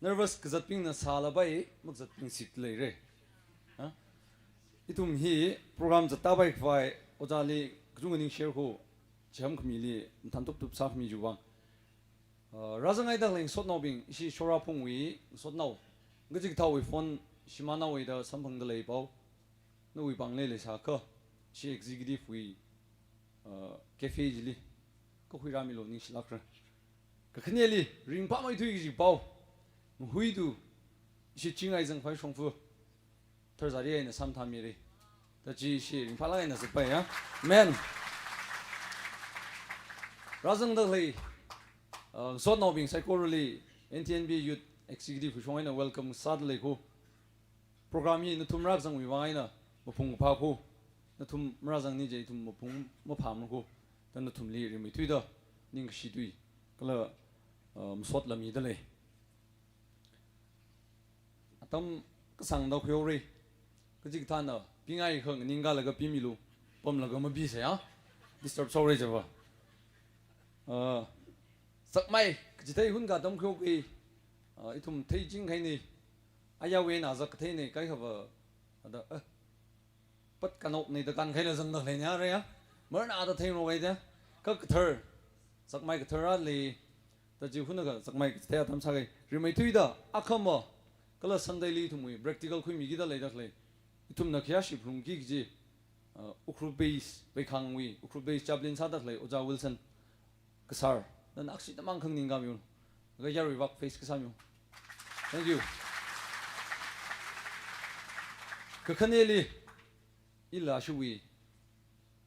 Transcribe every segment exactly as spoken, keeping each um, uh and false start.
Nervous kazatbingna sālapai, makazatbing seat leira. Ha? Ithum hi program zattāpai khavai, ojāli kachungkha ningshirkhu, chihān khamili, mathān tuptup sākhami chiwui vang. Uh, rāzanghaida khalei ngasotnaobing, ishi Shoraphungwui ngasotnao, kachikathāwui phone shimānhaowa da samphangda leipao, nawui pāngli leisākha, ishi executive wui, uh, cafe chili, kakhui rāmilu ningshilākra. Kakhaneli, ringphāmeithui kaji pao, ngahui tu, ishi Chingai zangkhavai shongfa, tharzari eina samphāmira. Da chi ishi ringphālāk eina zatpai ya. Amen. Rāzangda khalei, uh, ngasotnaobing saikorali, N T N B Youth Executive shong eina welcome sāda leikhu. Program hi nathum rākazangwui vang eina, maphung phākhu, nathum marāzangni je ithum maphung maphāmkhu, da nathumli rimeithuida, ningkashi tui, kala, uh, masot lamida lei. Atam kasāngda khuihaora, kachikathāna, pingai kha nganingkalaga pimilu, pamlaga mapisa ya, disturb sāhaora java. Uh, zakmai, kachithei hun katam khuihaoki, uh, ithum theiching kahaina, ayāwui eina zak katheina, kaikhava, ada, eh, pat kanokna da kankhaila zangda khaleina rāya. Marnada theingarok haida. Kha kathar, zakmai kathar rāli, da chi hunakha zakmai kachithei atam sākahai. Rimeithuida, akhama, kala Sunday li ithumwui, practical khuimikida leida khalei. Ithumna khayāshi phalungki kaji, uh, Ukhrul base, Veikhangwui, Ukhrul base chaplain sāda khalei, Ojā Wilson. Kasar, nana akshida mang khanganing kamiu. Laga yaruivak face kasāmiu. Thank you. Kakhaneli, ila shuwui,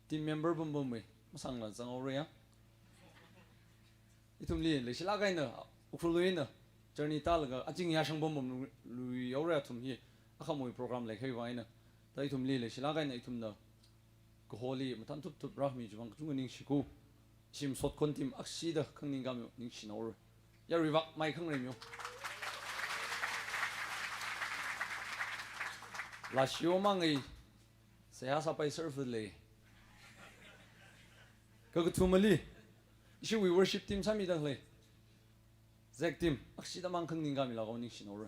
team member bumbumwui, masangla zanghaora ya. Ithumli, leishilāk eina, Ukhrulwui eina, journey tālaga, aching yāshang bumbum lui, luihaora athum hi, akhamawui program leikhavai eina. Da ithumli, leishilāk eina, ithumna, kaholi, mathān tuptup rāmi chiwui vang kachungkha ningshikhu. Ishi masot khon team akshida khanganing kamiu ningshinaora. Yaruivak mai khangareimiu. Lashio mangai, seihā sāpai serve lei. Kakathumali, ishiwui worship team sāmida khalei. Zek team, akshida mang khanganing kamilaga ningshinaora.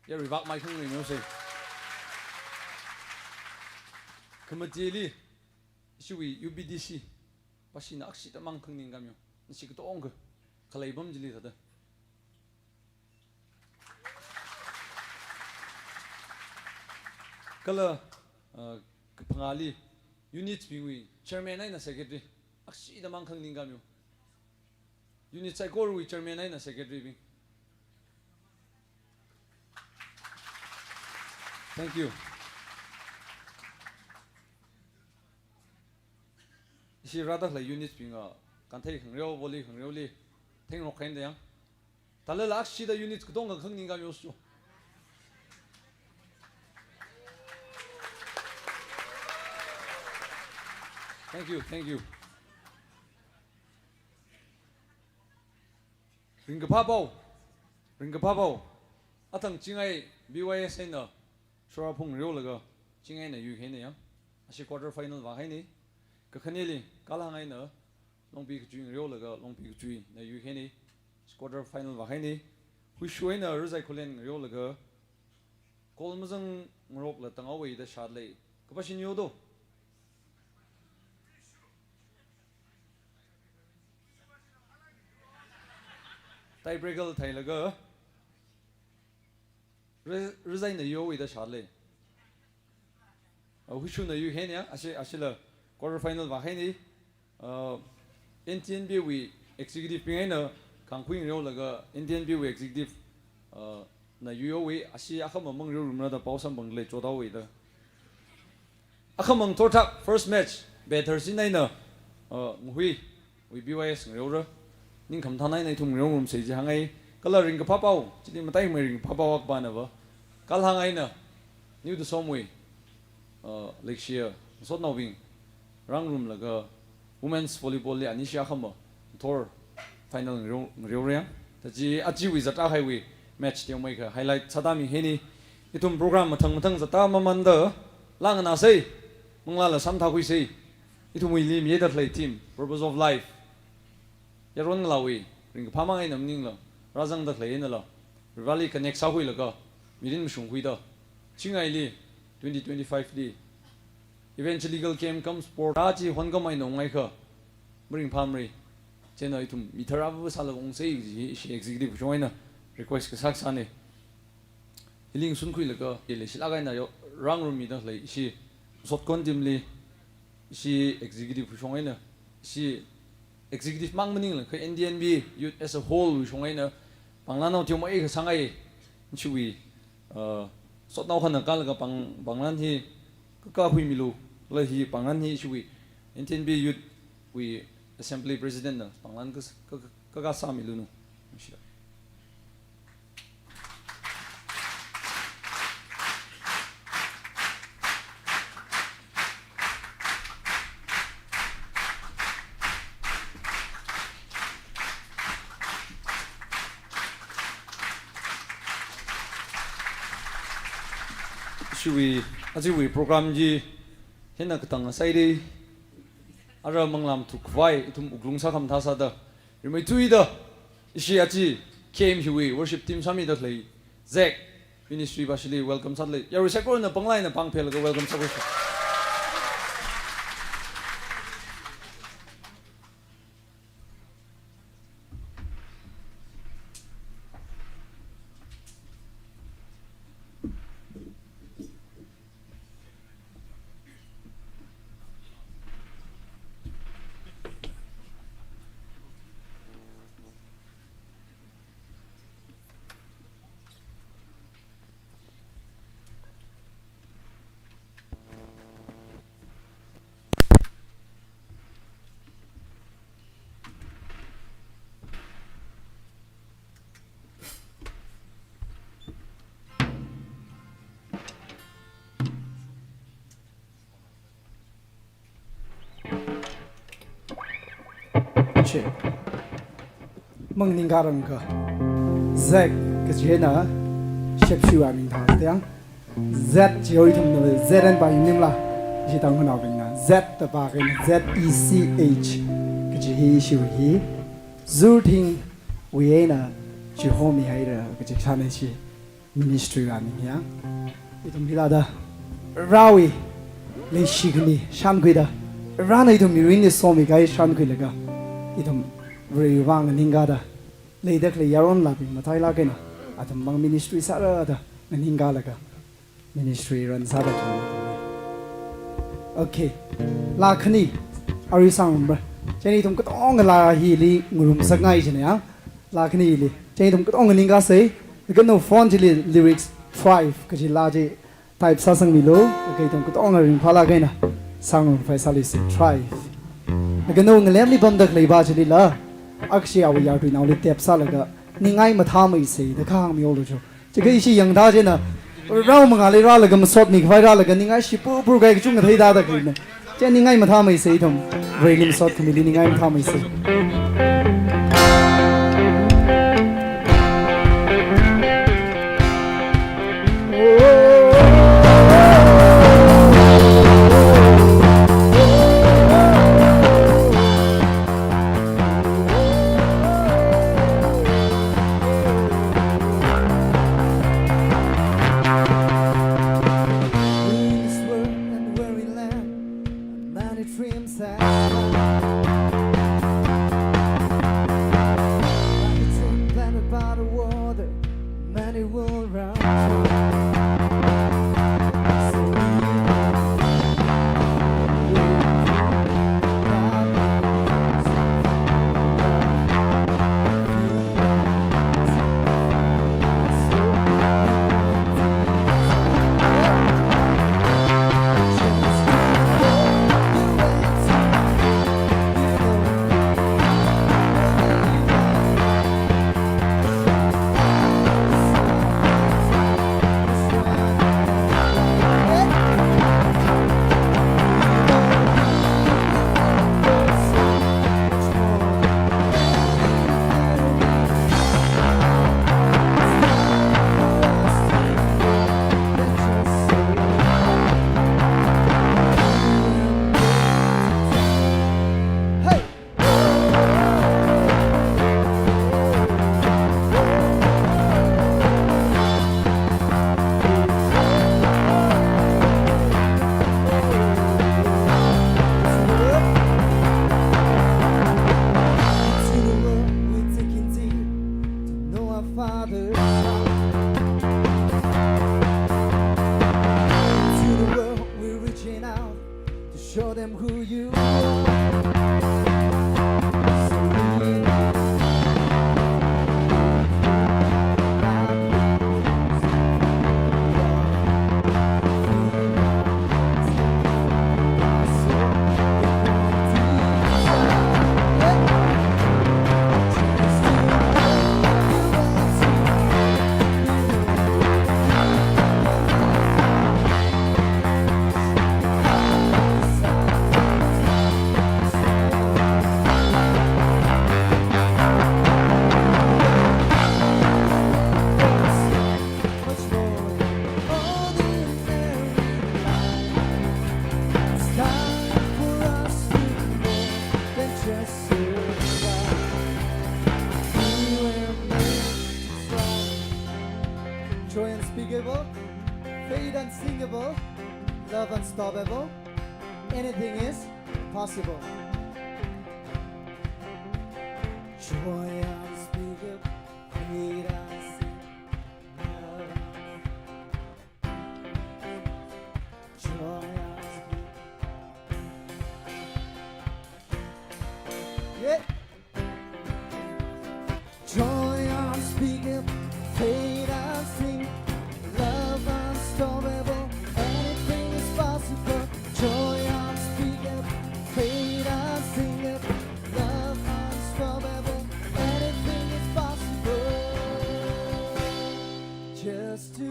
Yaruivak mai khangareimiu sei. Khamatili, ishiwui U B D C, pashina akshida mang khanganing kamiu. Nashi katongkha, khalei pam chili thāda. Kala, uh, kaphangāli, units bingwui, chairman eina secretary, akshida mang khanganing kamiu. Unit saikorwui chairman eina secretary bing. Thank you. Ishi rāda khalei units bing a, kanthei khangareo, voli khangareoli, theingarok khaina yang. Thālala akshida units katongkha khanganing kamiu su. Thank you, thank you. Ringkaphā pao, ringkaphā pao. Athang Chingai B Y S eina, Shoraphung ngareolaga, Chingaina yuikahaina ya. Ashi quarter final vākahaina. Kakhaneli, Kalhang eina, Longpi Kachui ngareolaga, Longpi Kachuina yuikahaina. Ashi quarter final vākahaina. Huishu eina, Razai Khullen ngareolaga, goal mazangngarokla tanghaowa da shālei. Kapashin yodo. Tiebreaker theilaga, Ra-, Razaina yowa da shālei. Uh, Huishuna yuikahaina, ashi, ashila quarter final vākahaina. Uh, N T N B wui executive bing eina Kangkhui ngareolaga N T N B wui executive, uh, na yuihaowa, ashi akhama mangareorumra da pao samphangda lei chotaowa da. Akhama ngathorthak first match, Bethel sin eina, uh, ngahui, wui B Y S ngareora. Ningkhamathān eina ithum ngareorumsa ji hāngngai. Kala ringkaphā pao, chili mataimei ringkaphā pao akha pānava. Kalhang eina, New Tusom wui, uh, Lakshya, ngasotnaobing, rāngarumlaga, women's volleyball li anishi akhama, ngathor final ngareo, ngareora. Tachi, achiwui zatda kahaiwui match teomeikha highlight sāda mikahaina. Ithum program mathang mathang zatda mamanda, langna sei, manglāla samtha khuisei. Ithumwuili mida khalei theme, Purpose of Life. Yaron ngalāwui, ringkaphā mang eina maningla, rāzangda khalei einala. Vareli connect sākhuilaga, mirin mashungkhuida, chingaili, twenty twenty-five li, evangelical camp cum sport, achi honkhamei nongaikha, maringphāmara, chieina ithum mi tharā va sālaga ungsei kaji ishi executive shong eina request kasā kasāna. Hili ngasunkhuilaga, leishilāk eina yo, rāngarummida khalei ishi, Sotcon team li, ishi executive shong eina, ishi executive mang maningla, kha N T N B youth as a whole shong eina, pānglan nao teomeikha sāngai, ishiwui, uh, sotnao khana kālaga pāng, pānglan hi, kakā khuimilu, la hi pānglan hi ishiwui, N T N B youth wui assembly president na, pānglan ka, ka, ka, kakā sāmilu nu. Shida. Ishiwui, ajawui program chi, hina katang asai dei, ara manglā mathukhavai, ithum wuklung sākhamathā sāda, rimeithuida, ishi achi, K M hiwui worship team sāmida khalei, Zack Ministry vāshili welcome sālei. Yarui saikorana pānglāk eina pāng phelaga welcome sākhuishi. Che. Mangningkharang ka. Zack kajina shepshu aming thang tiang. Z chi ithumna Z N pa yungnim la. Chi tangkhanaobingna. Z da pa kajina Z E C H. Kaji hi ishiwui hi. Zurthingwui eina chihomi haira kaji sāna chi. Ministry aming ya. Ithum hila da. Varewui. Leishi khani shankhuida. Varena ithum mirinli somi kahai shankhuilaga. Ithum Varewui vang nganingkada. Leida khalei yaron labing matailāk eina. Athum mang ministry sāra da. Nganingkalaga. Ministry run sāda ithum. Okay. Laa khani. Arui sāngarumra. Chieina ithum katonga laa hili ngarumsakngai china ya. Laa khani hili. Chieina ithum katonga nganingkasei. Kano phone chili lyrics Thrive kaji laa chi type sāsangmilu. Okay, ithum katonga ringphālāk eina. Sāngarumphai sālisi Thrive. Kano ngalemli pamda khaleiva chilila. Akshi awui yartuinaoli tep sālaga. Ningai mathāmeisei da kahāngmilu cho. Chikha ishi yangda china, rao mangāli rālaga masotmi khavai rālaga ningai shipurpur kahai kachungkha theida da khalei na. Chieina ningai mathāmeisei ithum, Vareli masot khamili ningai mathāmeisei. In this world and weary land, many dreams have died. Father's heart. To the world, we're reaching out to show them who you are. So we know Joy unspeakable, faith unsinkable, love unstoppable. Anything is possible. Joy unspeakable, faith unseen, love unseen. Joy unspeakable. Yeah. Joy unspeakable, faith unseen, love unstoppable, anything is possible. Joy unspeakable, faith unseen, love unstoppable, anything is possible. Just to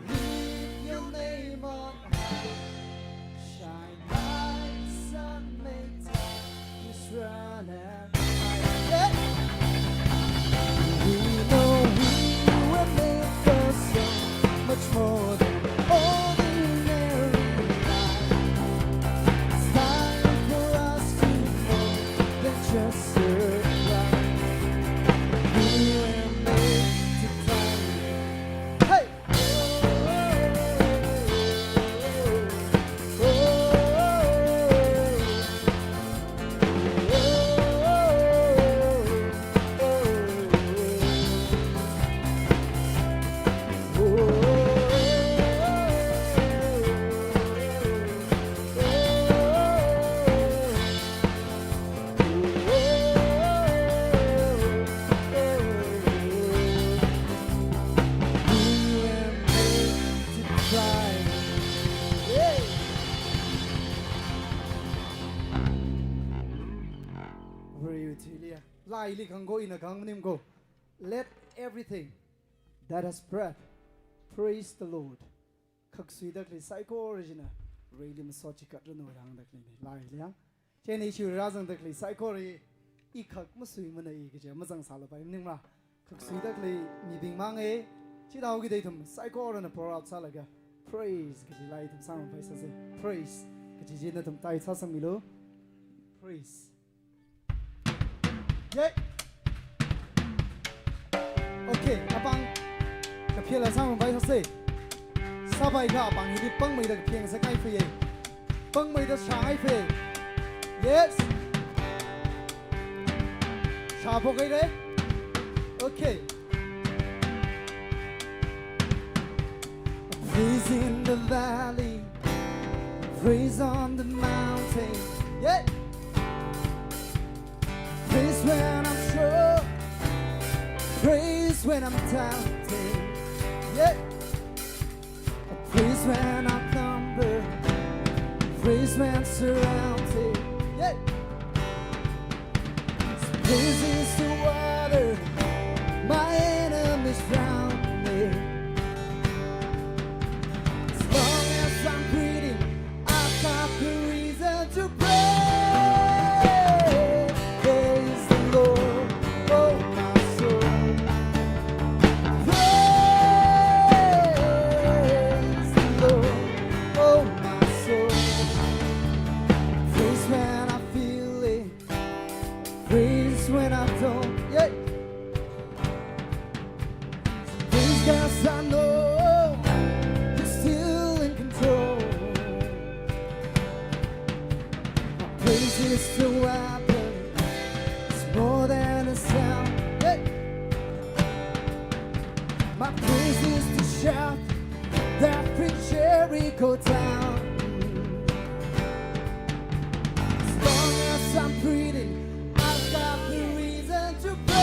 lift your name on high. Shine like sun, make darkness run and hide. Yeah. We know we were made for so much more than ordinary life. It's time for us to more than just survive. We were made to thrive. Hey! Very utiliya. Laili khangko ina khang maning ko. Let everything that has breath praise the Lord. Khaksuida khalei saikora china Vareli masot chikat ranu rāngda khaleina. Laili yang. Chieina ishi rāzangda khalei saikora i khak masuimana i kaje mazang sālapai maningmara. Khaksuida khalei mibing mangai, chithāhaokida ithum saikorana pour out sālaga praise kaji laa ithum sāngpai sāsa. Praise kaji chi nathum tai sāsangmilu. Praise. Yay. Okay, apāng kaphila sāngpai sāsa. Sāpai kha apāng hili pāngmeida kapheng sākahai phei. Pāngmeida shāhai phei. Yes. Shāphok haira. Okay. Praise in the valley, praise on the mountain. Yeah. Praise when I'm sure, praise when I'm doubting. Yeah. Praise when outnumbered, praise when surrounded. Yeah. Praise is the water my enemies drown in. As long as I'm breathing, I've got the reason to praise. Praise the Lord, oh my soul. Praise the Lord, oh my soul. Praise when I feel it. Praise when I don't go down. As long as I'm breathing, I've got the reason to praise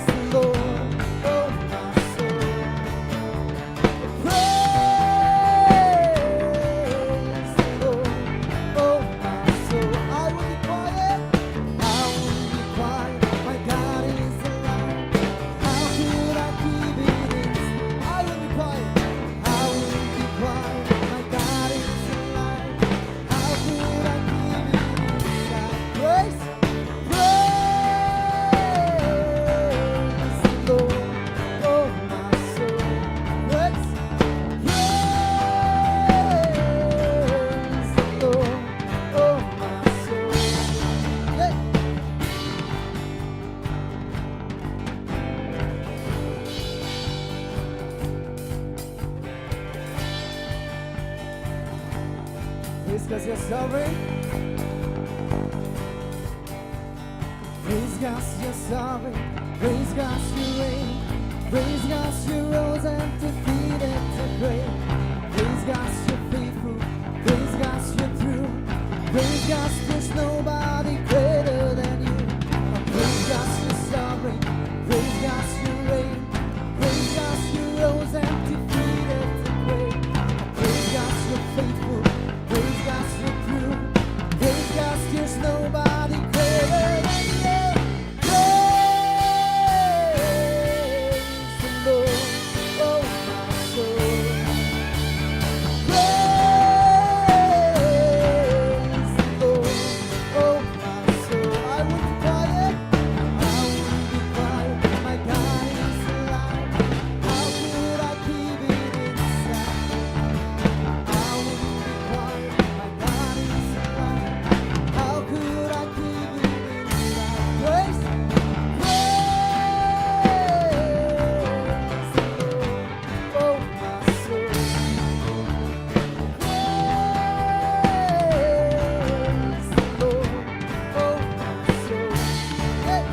the Lord, oh my soul. Praise the Lord, oh my soul. I will be quiet, I will be quiet. My God is alive. How could I give it in? I will be quiet. I will be quiet. My God is alive. How could I give it in? Praise, praise the Lord, oh my soul. Praise, praise the Lord, oh my soul. Hey. Praise God, you're sovereign. Praise God, you're sovereign. Praise God, you reign. Praise God, you rose and defeated the grave. Praise God, you're faithful. Praise God, you're true. Praise God, there's nobody greater than you. Praise God, you're sovereign. Praise God, you reign. Praise God, you rose and defeated the grave. Praise God, you're faithful. Praise God, you're true. Praise God, there's nobody greater than you. Praise the Lord, oh my soul. Praise the Lord, oh my soul. I will be quiet, I will be quiet. My God is alive. How could I keep it inside? I will be quiet. My God is alive. How could I keep it inside? Praise, praise the Lord, oh my soul. Praise the Lord, oh my soul. Hey.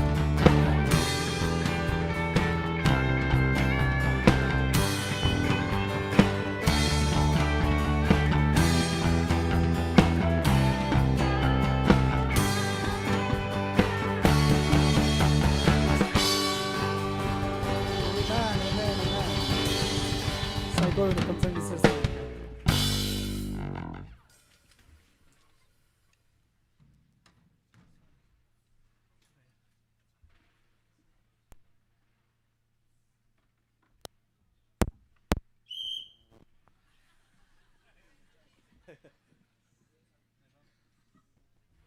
Amen, amen, amen. Saikorana kamsang sāsa.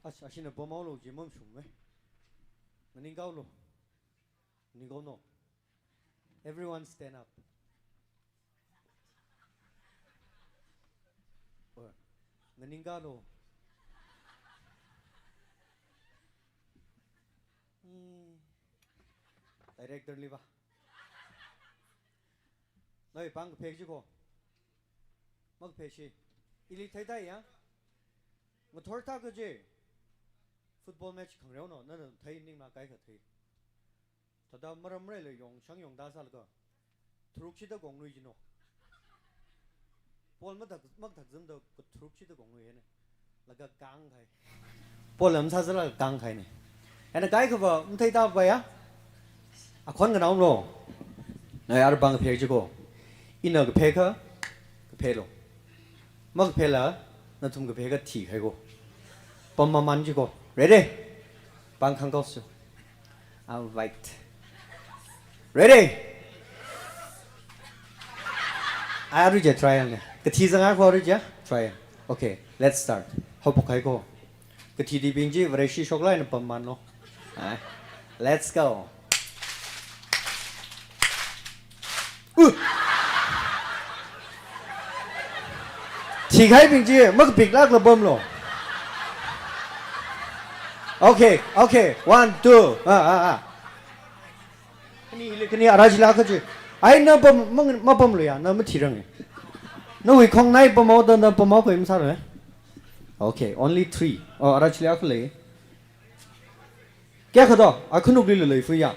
Ash, ashina pamhaolu ji mamashungmei. Nganingkahaolu. Nganingkahaono. Everyone stand up. Or, nganingkahaolu. Hmm. Director liva. Nawui pāng kaphek jiko. Makaphek shi. Ili theida ya. Ngathor thākha ji. Football match khangareono, nana thei ningla kaikha thei. Thāda maram rei la yongshang yongda sālaga. Tharuk shida konglui jino. Ball mathak, mathak zimda tharuk shida konglui hene. Laga kangkhai. Ball lam sāzala kangkhaine. Ena kaikhava, matheida paya. Akhon nganāomlo. Nawui ara pāng kaphek jiko. Ina kaphekha, kaphelo. Makaphela, nathum kaphekha thikhaiko. Pammaman jiko. Ready? Pāng khangkao su. All right. Ready? Ai, aruija try ang. Kathi zanga ko aruija try ang. Okay, let's start. Haophok haiko. Kathibing chi Vareshi shoklaina pammanlo. Ai. Let's go. Uh. Thikahaibing chi makapiklākla pamlo. Okay, okay. One, two. Ah, ah, ah. Khani, khani ara chila kha chi. Ai, na pam, mang, mapamlu ya, na mathirang. Nawui khongnai pamhaoda na pamhao koi masāra. Okay, only three. Oh, ara chila kha lei. Kayākha do, akhanukli lei fuya.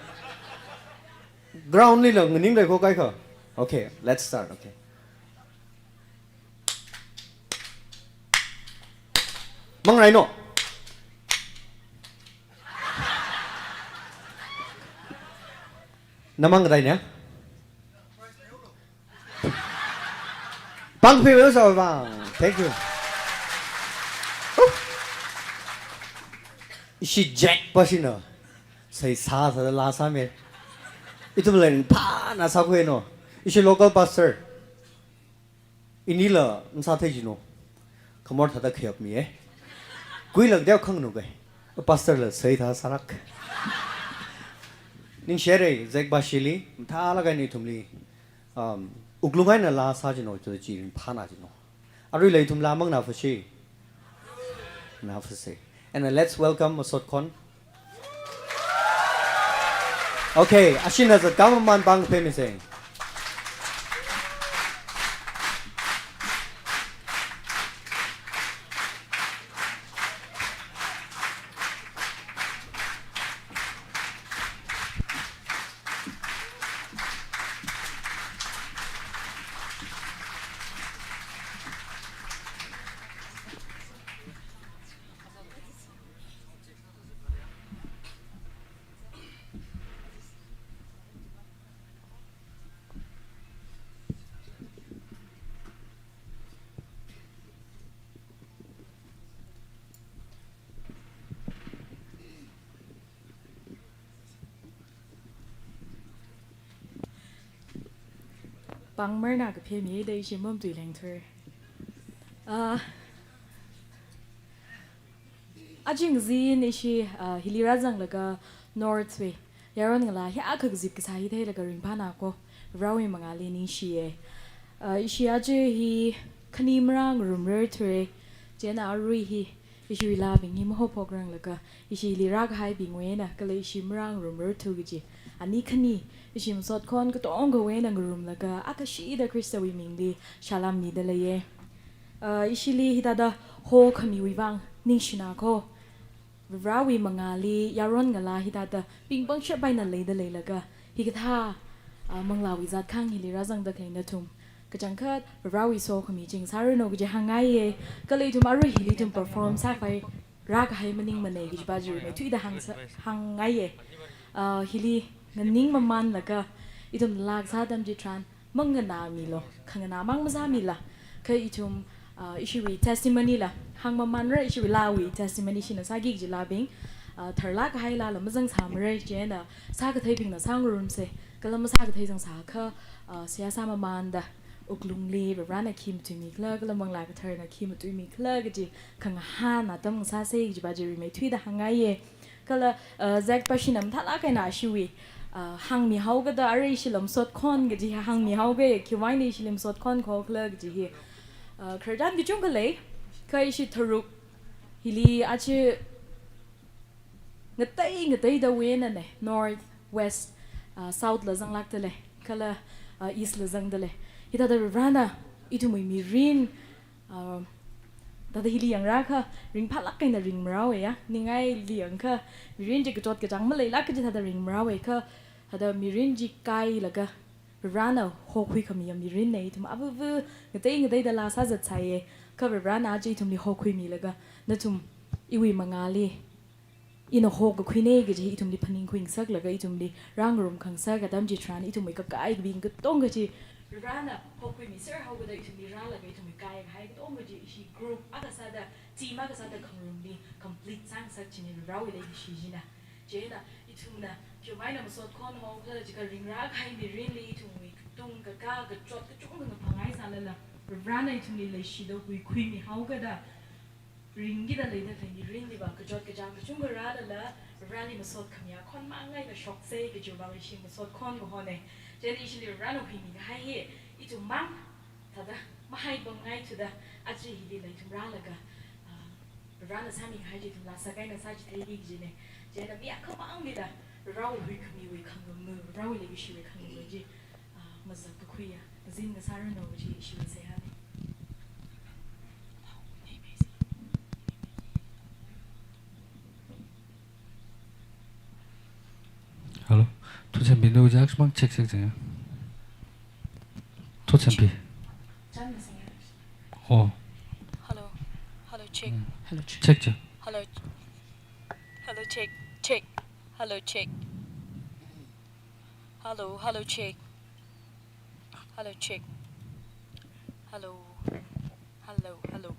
Ground lila nganing lei ko kaikha. Okay, let's start. Okay. Mang raino. Namang kadai ne? Pang pi weo sa bang. Thank you. Ishi Jack pa shina. Sai sa sa la sa me. Ithum len pa na sa kwe no. Ishi local pastor. Inila msa thei jino. Khamor thada khayap mi e. Kuila deo khang no kai. Pastor la sai tha sarak. Ning share Zek Bashili, mthala kai ni thumli. Um, uklung ai na la sa jino to ji rin phana jino. Arui lei thum la mang na fashi. Na fashi. And uh, let's welcome Masot Khon. Okay, ashina zat kamaman bang phe mi se. Pangmarna kaphemi da ishi mum tui lengthur. Ah, ajing zin ishi, ah, hili rāzanglaga North wui yaron ngalā hi akha kazip kasā hi theilaga ringphāna ko, Varewui mangāli ningshiye. Ah, ishi aja hi khani marāngarumrar thure, chieina arui hi ishiwui laabing hi mahophokranglaga, ishili rākahaibingwui eina kala ishi marāngarumrar thu kaji, ani khani, ishi masot khon katongawui eina ngarumlaga, akha shida Khristawui mingli salām mida leiye. Ah, ishili hithāda hokhamiwui vang ningshina ko. Varewui mangāli yaron ngalā hithāda pingpangshap eina leida leilaga, hikathā, ah, manglāwui zat khang hili rāzangda khalei nathum kachangkhat Varewui sokhami ching sāranu kaji hāngngaiye. Kala ithum arui hili ithum perform sākhavai rākahai maningmana kajipa chi rimeithuida hāngsa-, hāngngaiye. Ah, hili nganingmamanlaga ithum laa kasā atam chitharan manganāmilu, khanganā mang masāmila. Kha ithum, ah, ishiwui testimony la hāngmamanra, ishiwui laawui testimony shina sāki kaji laabing, ah, tharlāk kahai laala mazangsāmara, chieina sākatheibingna sāngarumsa, kala masākathei zangsākha, ah, seihā sāmamanda wuklungli Varena khi matuimikhala, kala Manglā Katharana khi matuimikhala kaji khangahān atam ngasāsa kajipa chi rimeithuida hāngngaiye. Kala, uh, Zek Pashinam thalāk eina ashiwui, uh, hāngmihaokada arui ishila masot khon kaji hāngmihaoke, khiwui eina ishili masot khon khokhala kaji hi. Uh, khararchan kachungkha lei, kha ishi tharuk hili aja ngatei ngateidawui einana, North, West, uh, South la zanglākda lei, kala, uh, East la zangda lei. Hithāda Varena ithumwui mirin, uh, thāda hili yangrakha ringphālāk eina ringmarao ya. Ningaili yangkha mirin chi kachot kachāng maleilāk kaji thāda ringmarao kha, thāda mirin chi kailaga Varena hokhuikhami ya mirinna, ithum avuvu ngatei ngateida laa sāzatsāye. Kha Varena aja ithumli hokhuimilaga, nathum iwui mangāli ina hokakhuina kaji ithumli phaningkhuingasaklaga ithumli rāngarumkhangasak atam chitharan ithumwui kakai kabing katonga chi Varena hokhuimiserhaokada ithumli rālaga ithumwui kaikahai katonga chi ishi group akha sāda, team akha sāda khangarumli complete sāngasak china Varewui leikashi china. Chieina ithumna khiwui eina masot khon haokhala jiakha ringrākahai mirinli ithumwui katung kakā kachot kachungkha ngaphangai sālala, Varena ithumli leishida huikhuimihaokada, ringkida leida khalei mirinliva kachot kachāng kachungkha rālala, Vareli masot khamiya khon mang eina shoksa kajiwui vang ishi masot khon kahona. Chieina ishili Varena huimikahai hi, ithum mang thāda mahaipamngaithuda, aja hili ithum rālaga, ah, Varena sāmikahai chi ithum laa sākahaina sāchitheiki kajina. Chieina mi akhamanglila Varewui huikhamiwui khangamu, Varewui leikashiwui khangamu chi, ah, mazak kakhuiya, ngazin ngasāranu kaji ishiwui seihāna. Hello. Thotchanpi no jak mang check check jang. Thotchanpi. Oh. Hello. Hello, check. Mm. Hello, check. Check, check. Hello. Hello, check, check. Hello, check. Hello, hello, check. Hello, check. Hello. Hello, hello.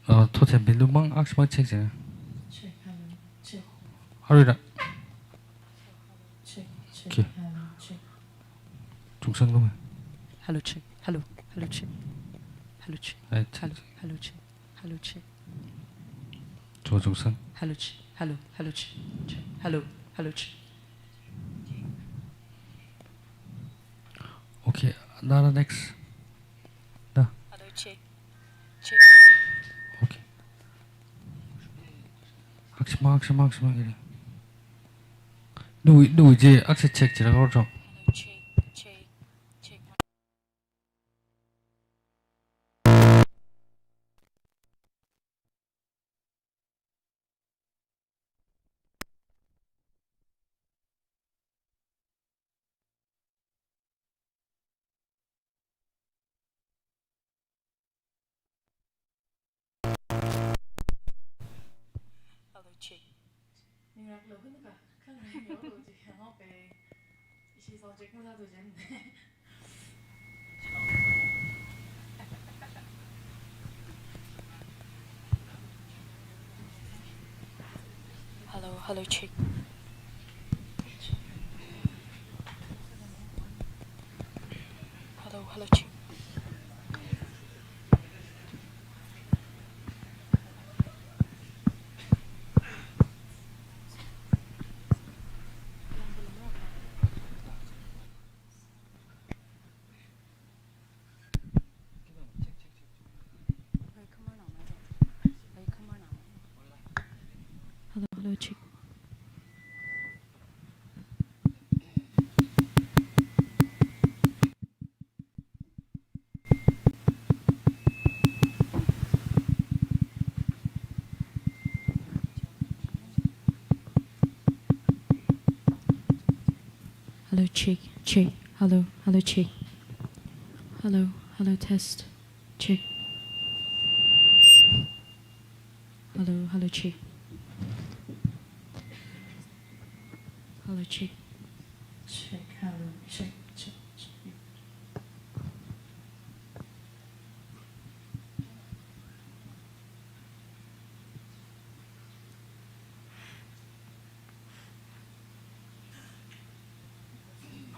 Uh, thothem bilu mang, akshi mang check, check. Check, hello, check. Hurry up. Check, check, okay. Hello, check. Chungsanglu. Hello, check. Hello, hello, check. Hello, check. Right. Hello, hello, check. Hello, check. Cho Chungsang. Hello, check. Hello, hello, check. Check. Hello, hello, check. Okay, another next. Da. Hello, check. Check. Okay. Akshi mang, akshi mang, akshi mang, kiri. Nui, nui je, akshi check, check, check, check. Hello, check, check, check. Hello, check. Ningrak lo, khunika, khangarai lo, lo, check, hang, okay. Ishi sound check ngasāda jen. Hello, hello, check. Hello, hello, check. Hello, hello, check. Hello, check, check. Hello, hello, check. Hello, hello, test. Check. Hello, hello, check. Hello, check. Check, hello, check, check, check.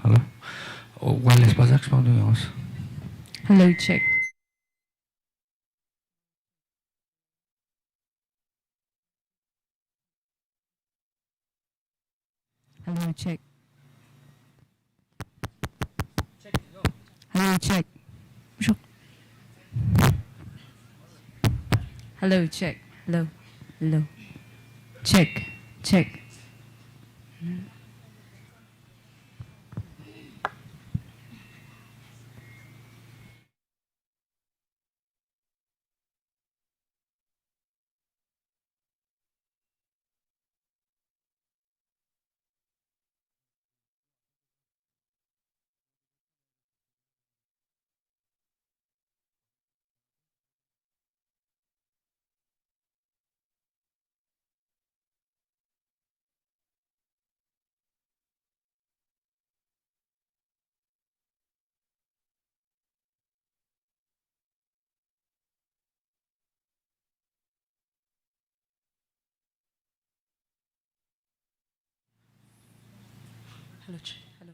Hello. Oh, wireless bazak semang tu yos. Hello, check. Hello, check. Hello, check. Hello, check. Hello, hello. Check, check. Hello, check. Hello.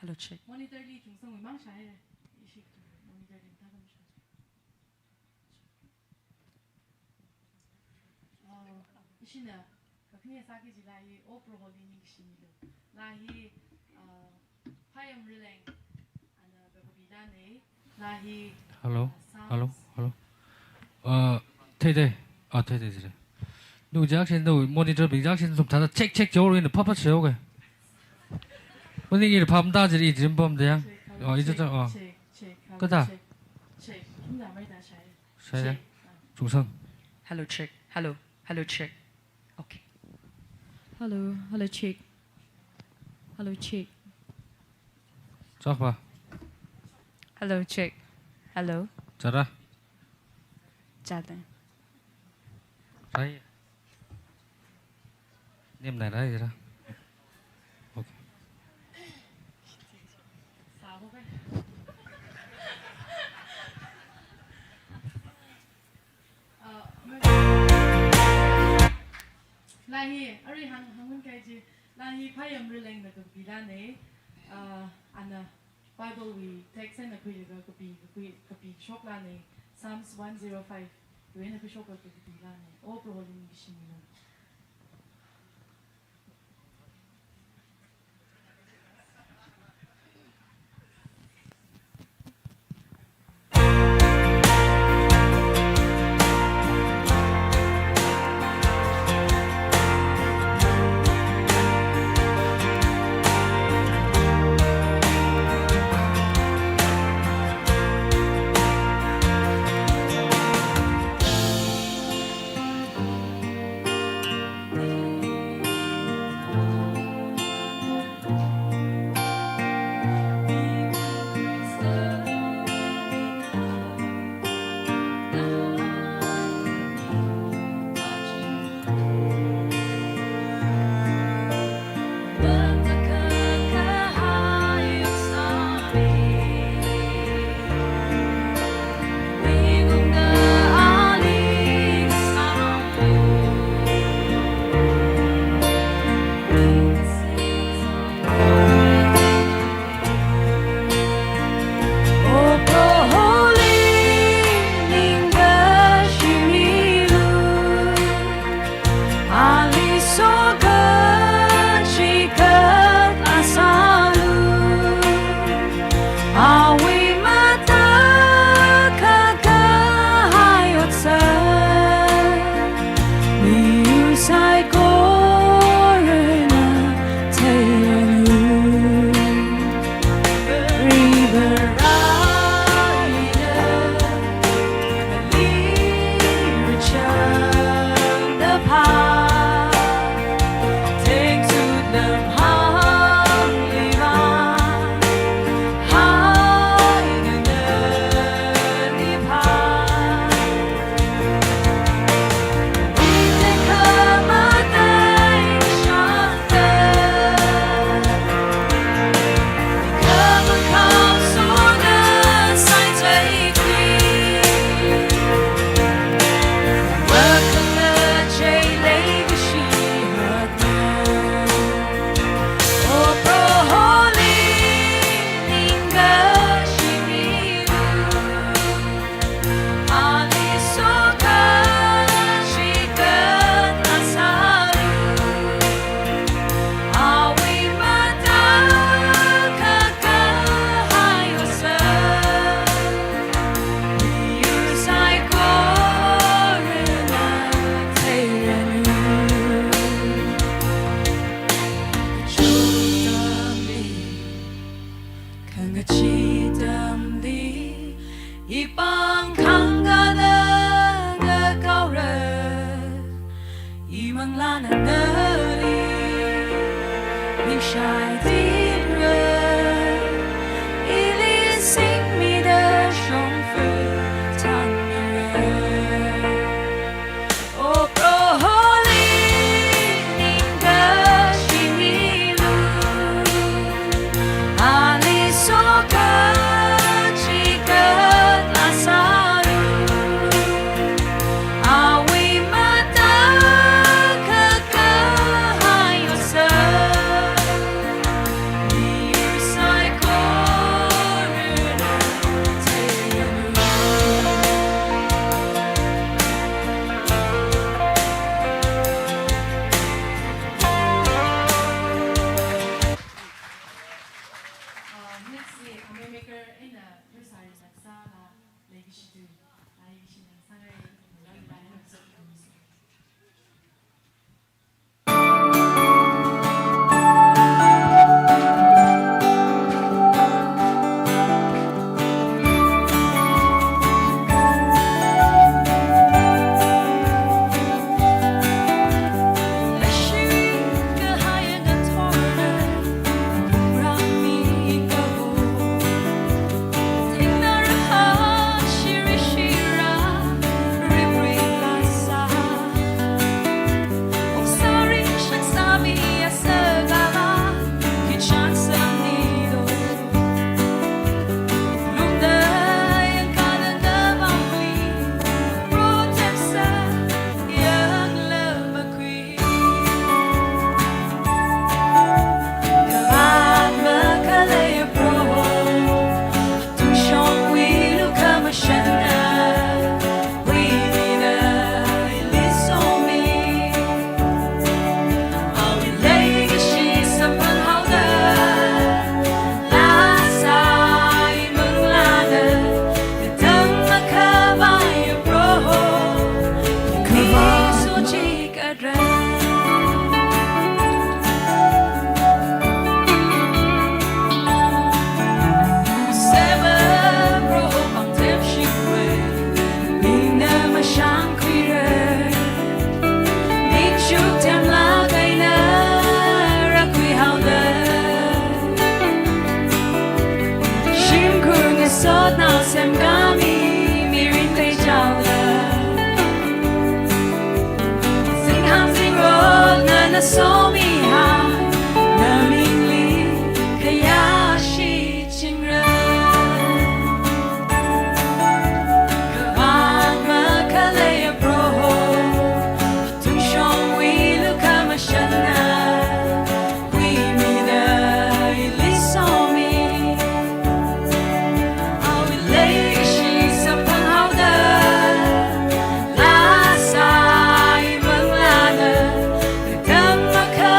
Hello, check. Monitor li Chungsangwui mang shāhaira. Ishi monitor li thāda mashā. Oh, ishina kakhane sāki jila hi, O Proholi ningshimilu. La hi, uh, Phayam Rileng, ana kakapi lane. La hi, hello, uh, hello, sounds. Hello. Uh, thei thei. Ah, thei thei thei. Nu jak shin, nu monitor bing jak shin, sum thāda check, check, jor in, papa, check, okay. Mani ngir pam da jiri jim pam da ya. Oh, ito ta, oh. Check, check, hello, kada? Check, check. Hina mai da shai. Shai ya. Check. Chungsang. Hello, check. Hello. Hello, check. Okay. Hello. Hello, check. Hello, check. Chak pa. Hello, check. Hello. Chara. Chara. Rai. Nim nai rai ra. Okay. La hi, arui hāng, hāngun kai ji, la hi Phayam Rilengna kapi lane, ah, ana Bible wui text eina khuilaga kapi, kapi, kapi shok lane, Psalms one zero five, wui eina khuishok kapi kapi lane, O Proholi ningshimilu. Kaidinra, ili singmida shongfa thanmira. O Proholi ningkashi milu, ali soka chikatla sālu. Awui matakhak kahai osa, miyur saikorana theilu. Uh, next, uh, maker in the nursery, Naksala. Sotnao semkhami mirin peichaoda, zingham zingrotna nasomi ha, namingli khayāshi chingra. Kavāt makhaleiya Proho, tungshongwui lukhamashanna huimida ili somi. Awui leikashi samphanghaoda, laa sāi manglāna, katam makha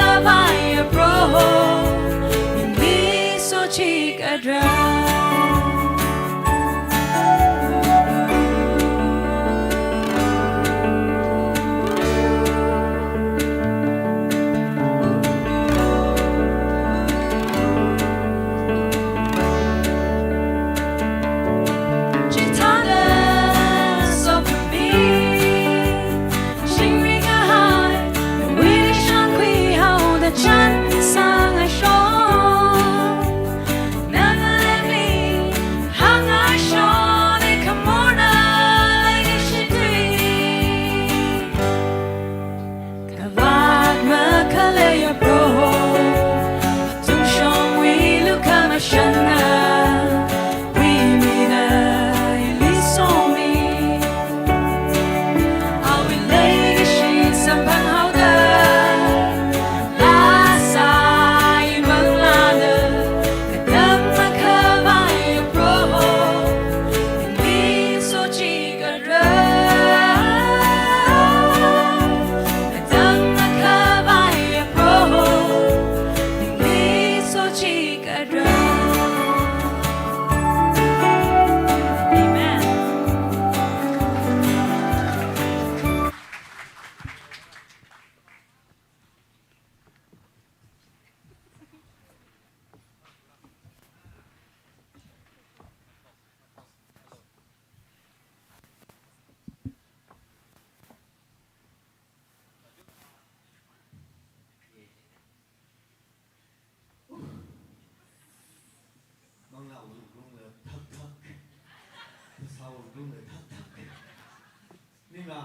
Ningla,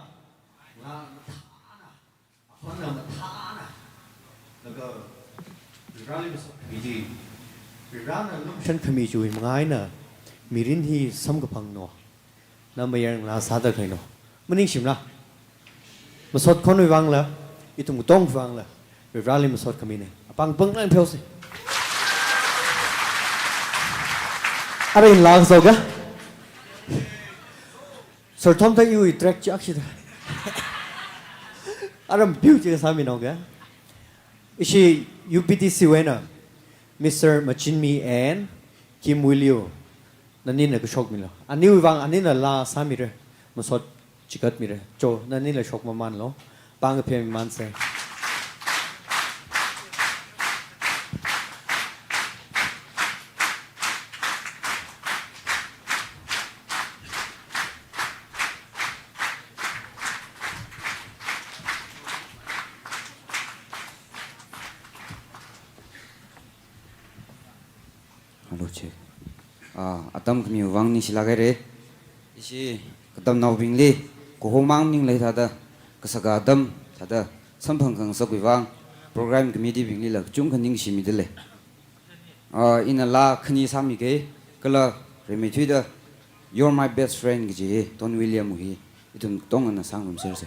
la mathāna, akhonna mathāna, laga Vareli masot khami chi, Varena lumashan khami chiwui manga eina mirin hi samkaphangna, na mayarnala sāda khalei no. Maningshimana? Masot khonwui vangla, ithum katongwui vangla, Vareli masot khamina. Apāng pāng lang pheosa. Ara inla so ga? Sir Tom ta iwui track chak shida. Ara mapiu chi sāmi no ga? Ishi U P T C wui eina, Mister Machinmi and Kim Williu, nanina kashokmilo. Aniwui vang anina la sāmira, masot chigatmira. Cho, nanila shok mamanlo. Pāng kaphe mamansa. Hello, check. Ah, atam khamiwui vang ningshilāk haira. Ishi katamnaobingli, kahomang ning leithāda, kasaka atam thāda, samphang khangasakwui vang, program committee bingli la kachungkha ningshimida lei. Ah, ina la khani sāmiga, kala rimeithuida, You're My Best Friend kaji, Don William wui, ithum katongana sāngarumsersa.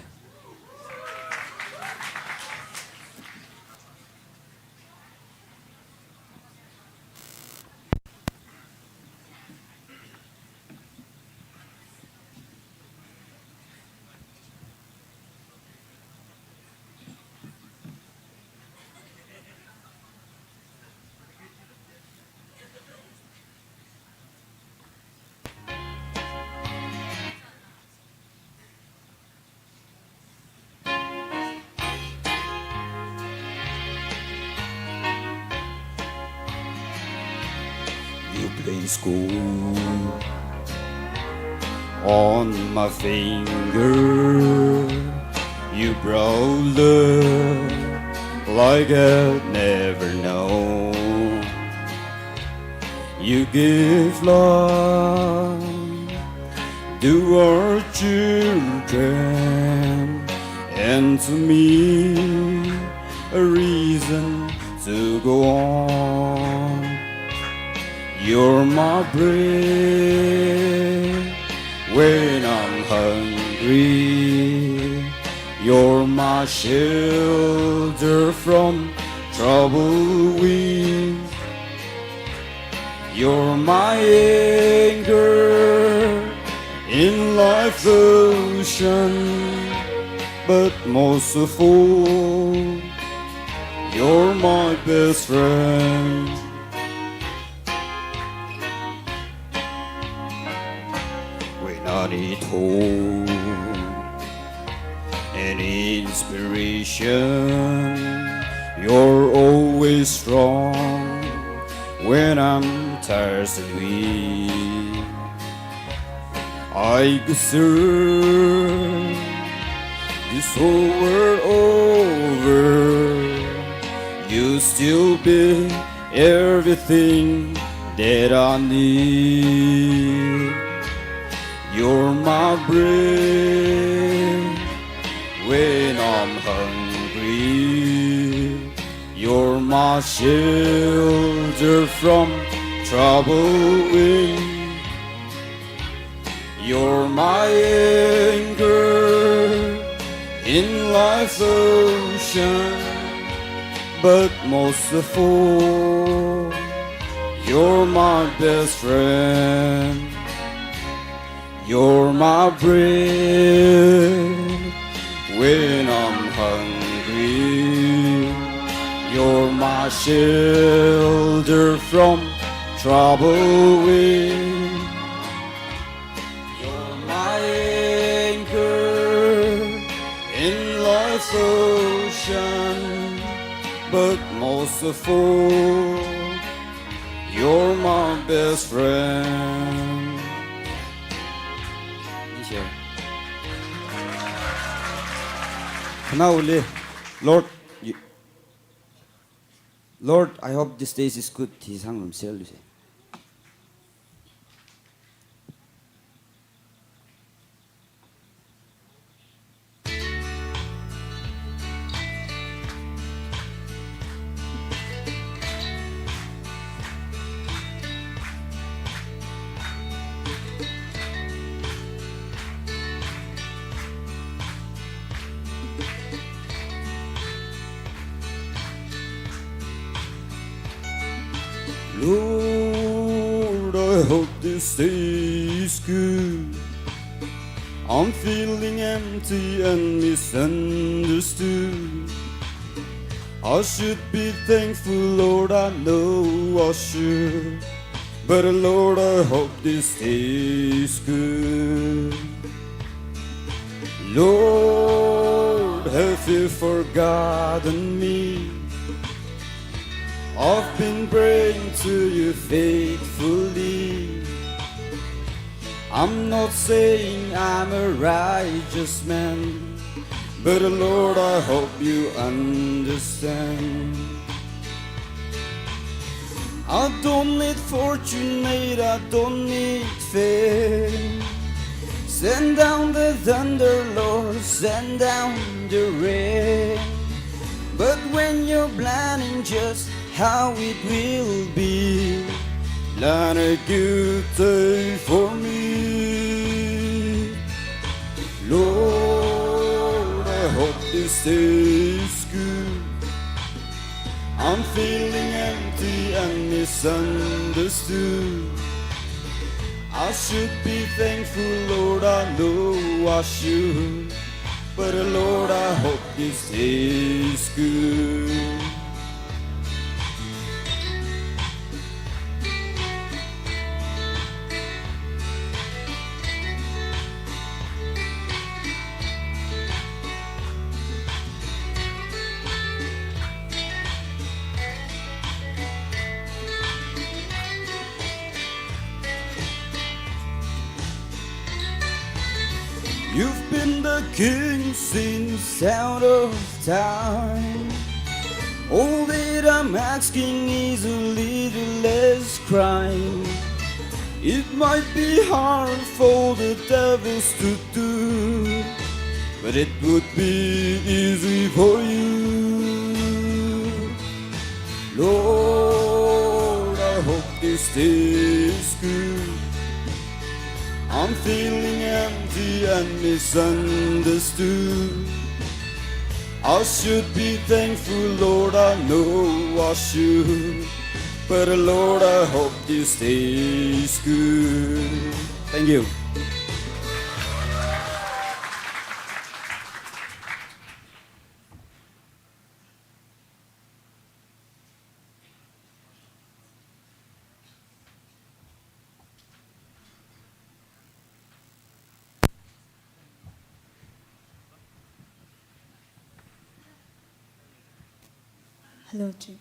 You place gold on my finger. You brought love like I'd never known. You give love to our children and to me a reason to go on. You're my bread when I'm hungry. You're my shelter from troubled winds. You're my anchor in life's ocean, but most of all, you're my best friend. When I need hope and inspiration, you're always strong. When I'm tired and weak, I could search this whole world over. You still be everything that I need. You're my bread when I'm hungry. You're my shelter from troubled wind. You're my anchor in life's ocean, but most of all, you're my best friend. You're my bread when I'm hungry. You're my shelter from troubled wind. You're my anchor in life's ocean, but most of all, you're my best friend. Thank you. Khanaoli, Lord, you, Lord, I hope this day is good. Hi sāngarumserlu se. Lord, I hope this day is good. I'm feeling empty and misunderstood. I should be thankful, Lord, I know I should. But Lord, I hope this day is good. Lord, have you forgotten me? I've been praying to you faithfully. I'm not saying I'm a righteous man, but Lord, I hope you understand. I don't need fortune, mate, I don't need fame. Send down the thunder, Lord, send down the rain. But when you're planning just how it will be, plan a good day for me. Lord, I hope this day is good. I'm feeling empty and misunderstood. I should be thankful, Lord, I know I should. But Lord, I hope this day is good. You've been the king since out of time. All that I'm asking is a little less crime. It might be hard for the devils to do, but it would be easy for you. Lord, I hope this day is good. I'm feeling empty and misunderstood. I should be thankful, Lord, I know I should. But Lord, I hope this day is good. Thank you. Hello, Chief.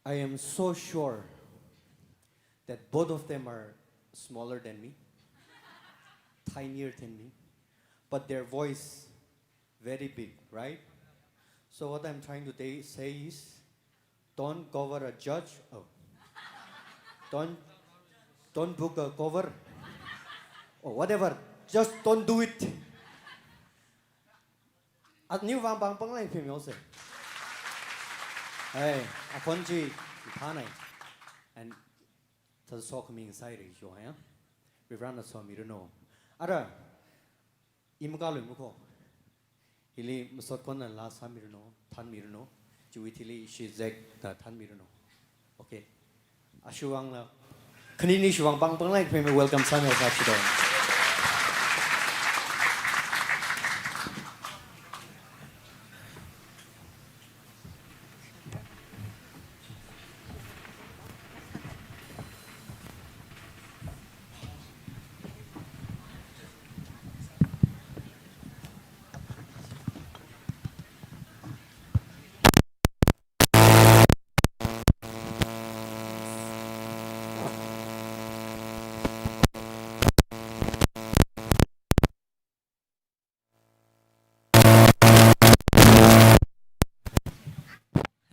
I am so sure that both of them are smaller than me, tinier than me, but their voice very big, right? So what I'm trying to ta-, say is, don't cover a judge. Oh. Don't, don't book a cover or whatever. Just don't do it. Aniwui vang pāng pānglāk phimiyose. Hey, akhon chi phānai. And thāda sokhami ngasāira jiya. Varivarana somiranu. Ara, i makāluimako. Hili masot kona laa sāmiranu, thānmiranu. Chiwui thili ishi zek da thānmiranu. Okay. Ashiwui vangla, khanini shiwui vang pāng pānglāk phimi welcome sāmi sāshida.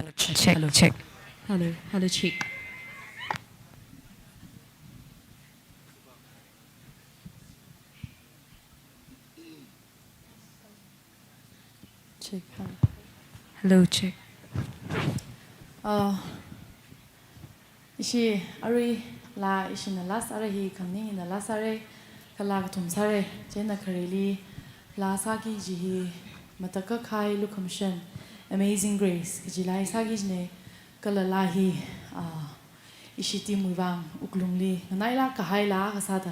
Hello, check. Hello, check. Hello, hello, check. Check, hello. Hello, check. Uh, ishi arui laa, ishina laa sāra hi, khanini hina laa sāra, kala kathum sāra, chieina khareli laa sāki kaji hi Matakhak Kahai Lukhamashan, Amazing Grace kaji laa hi sāki kajina, kala laa hi, ah, ishi team wui vang wuklungli nganailāk kahai laa akha sāda,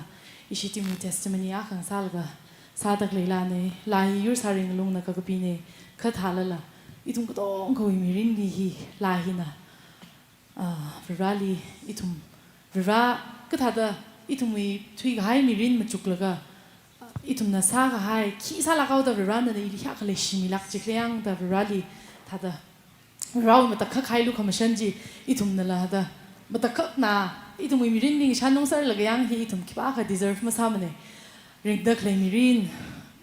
ishi team wui testimony akha ngasālaga sāda khalei laana. Laa hi yur sāring lungna kakapina, kha thālala ithum katonga kawui mirinli hi laa hina, ah, Varivarali ithum, Varivara kathāda ithumwui thuikahai mirin machuklaga, ah, ithumna sākahai khi sālāk haoda Varivarana ili hiyākha leishimilāk chikle yangda Varivarali thāda, Varivarawui Matakhak Kahai Lukhamashan chi ithumnala thāda matakhakna ithumwui mirinli ngashan lungserlaga yang hi ithum khipākha deserve masāmana. Ringda khalei mirin,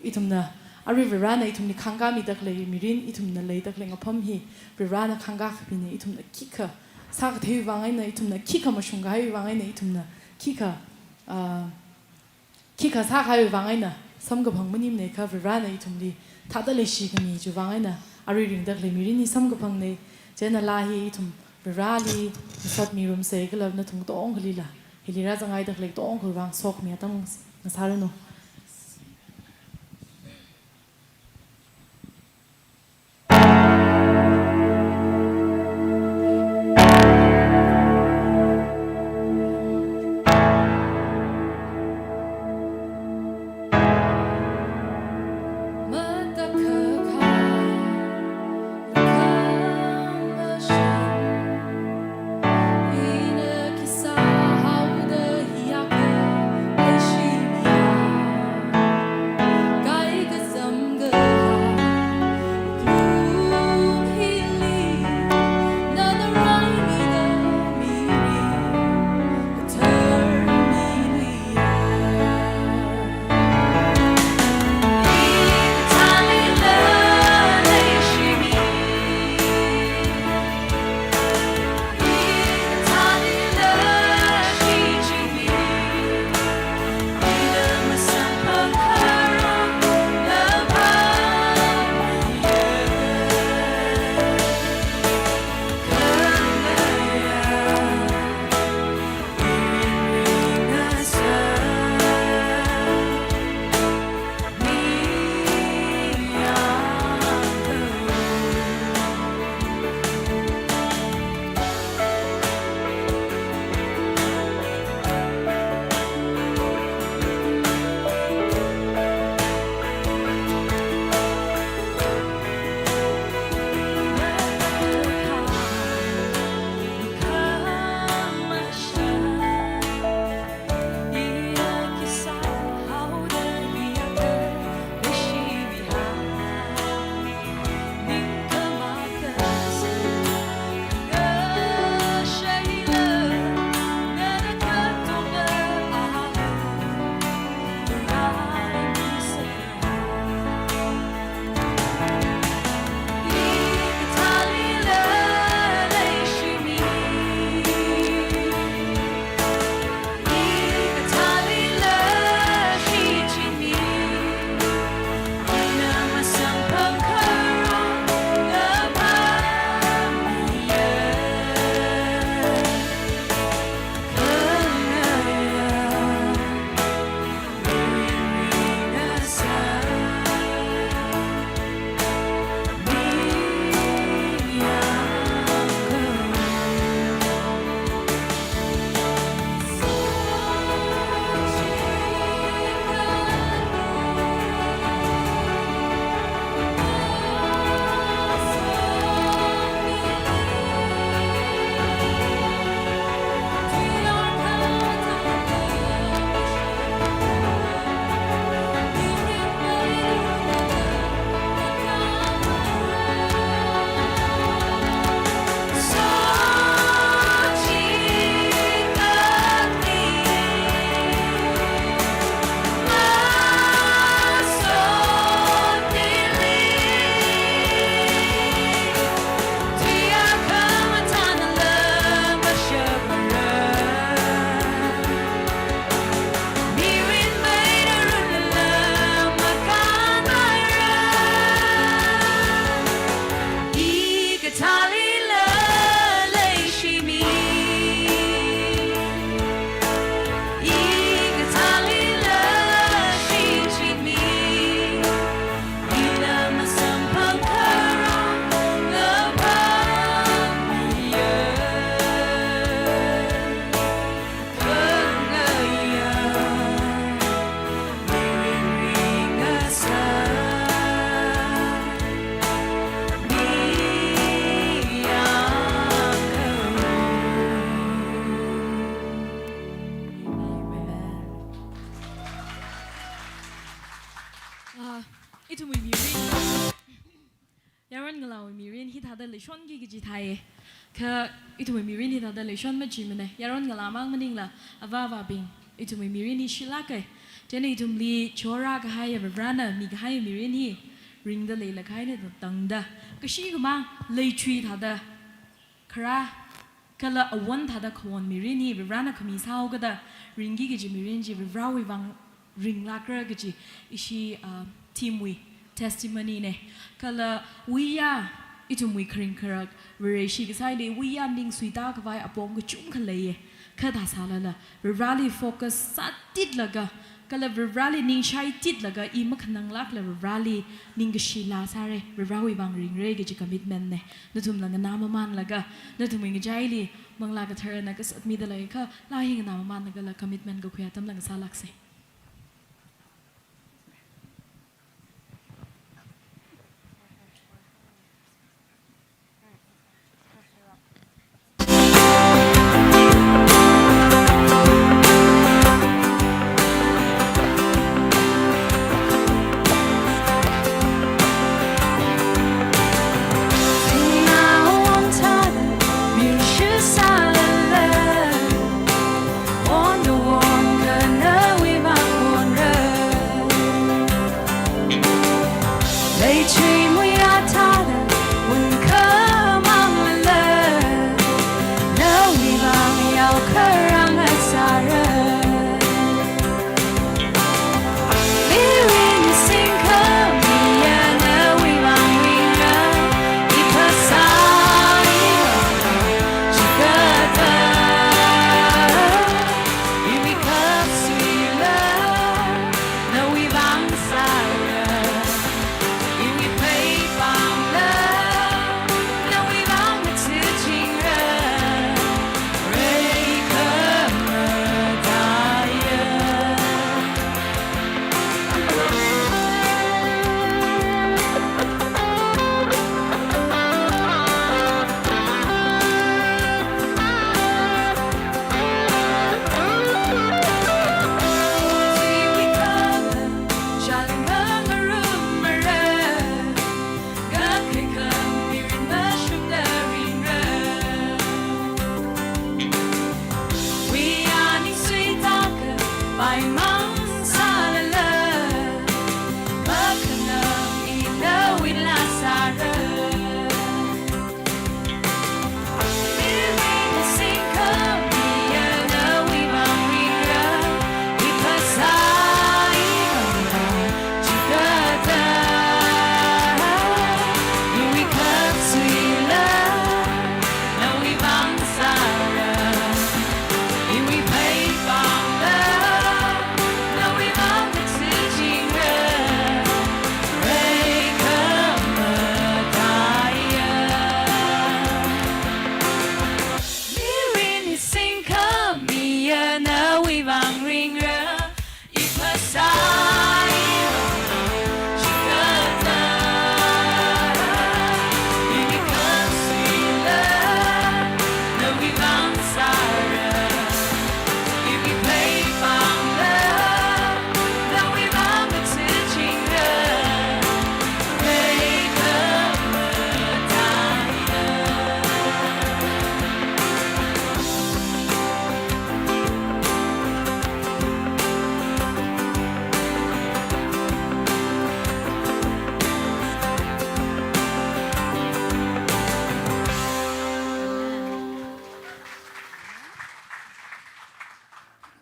ithumna, arui Varivarana ithumli khangkāmida khalei mirin, ithumna leida khalei ngapham hi Varivarana khangkā kapina, ithumna khikha sākatheiwui vang eina, ithumna khikha mashung kahaiwui vang eina, ithumna khikha, ah, khikha sākahaiwui vang eina samkaphang maningmana, kha Varivarana ithumli thāda leishikhami chiwui vang eina arui ringda khalei mirin hi samkaphangna. Chieina laa hi ithum Varivarali masot mirumsa, kala nathum katongalila hili rāzanghaida khalei katongawui vang sokhami atam ngasāranu. Ithumwui mirin, yaron ngalāwui mirin hithāda leishonki kaji thāi. Kha ithumwui mirin hithāda leishon machimana. Yaron ngalā mang maningla, avā avābing, ithumwui mirin hi shilāka. Chieina ithumli chora kahai Varivarana mikahai mirin hi ringda leilakha eina tangda, kashi kamang leichui thāda kharā, kala awon thāda khawon mirin hi Varivarana khami sāhaokada ringki kaji mirin chi Varivarawui vang ringlākra kaji ishi, ah, team wui testimony na. Kala wuiya ithumwui kharing kharak Vareshi kasāli wuiya ning suita khavai apong kachungkha leiya. Kha thāsālala Varivarali focus sātitlaga, kala Varivarali ning shaititlaga, i makhananglākla Varivarali ningkashi laa sāra, Varivarawui vang ringra kaji commitment na. Nathumla nganāmamanlaga, nathumwui ngachaili Manglā Katharana kasat mida leiakha, laa hi nganāmamanlagala commitment kakhui atamla ngasālāksa.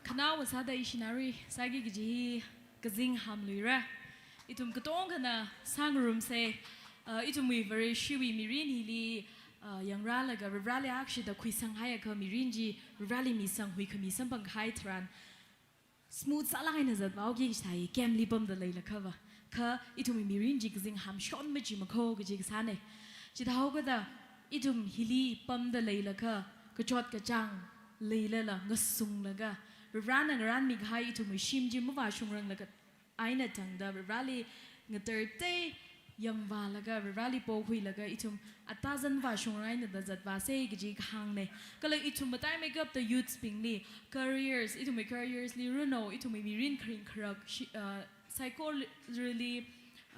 Khanaowa sāda ishi nari sāki kaji hi kazing hamluira. Ithum katongkhana sāngarumsa, uh, ithumwui Vareshiwui mirin hili, uh, yangrālaga Varivarali akshida khuisanghaiakha mirin chi Varivarali misang huikhami samphang kahai tharan smooth sālāk eina zathaoki kaji thāi, camp li pamda leilakhava. Kha ithumwui mirin chi kazing hamshon machimakho kaji kasāna. Chithāhaokada ithum hili pamda leilakha kachot kachāng leilala ngasunglaga, Varivarana ngarānmi kahai ithumwui shim chi mavāshungranglakha eina tangda Varivarali ngatartei yangvālaga, Varivarali pokhuilaga ithum atazan vāshungrang eina da zatvāsa kaji kahāngna. Kala ithum mataimeikapta youths bingli careers, ithumwui careers li runo, ithumwui mirin kharing kharak shi-, uh, psychologically,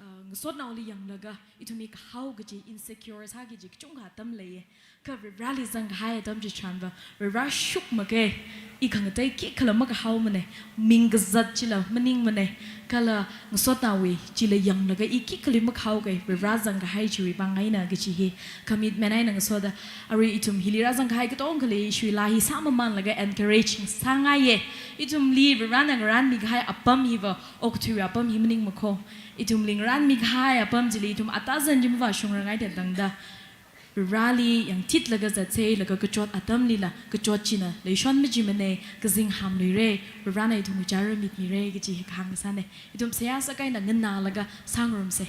uh, ngasotnaoli yanglaga, ithum mi kahao kaji insecure sāki kaji kachungkha atam leiya. Kha Varivarāli zangkahai atam chitharanva, Varivarā shukmake, i khangatei khikhala makahaomane, ming kazat chila maningmane, kala ngasotnaowui chila yanglaga i khikhala makahaoke, Varivarā zangkahai chiwui vang eina kaji hi commitment eina ngasoda, arui ithum hili rāzangkahai katongali ishiwui laa hi sāmamanlaga encouraging sāngaiya. Ithumli Varivarāna ngarānmikahai apam hiva okathuiwui apam hi maningmakho. Ithumli ngarānmikahai apam chili ithum atazan chi mavāshungrāngaithatda tangda, Varivarāli yangthitlaga zatsei, laga kachot atamlila kachot china leishon machimane, kazingham luire, Varivarāna ithumwui chara mitmire kaji hi kahāng sāne. Ithum seihā sākahaina nganālaga sāngarumse.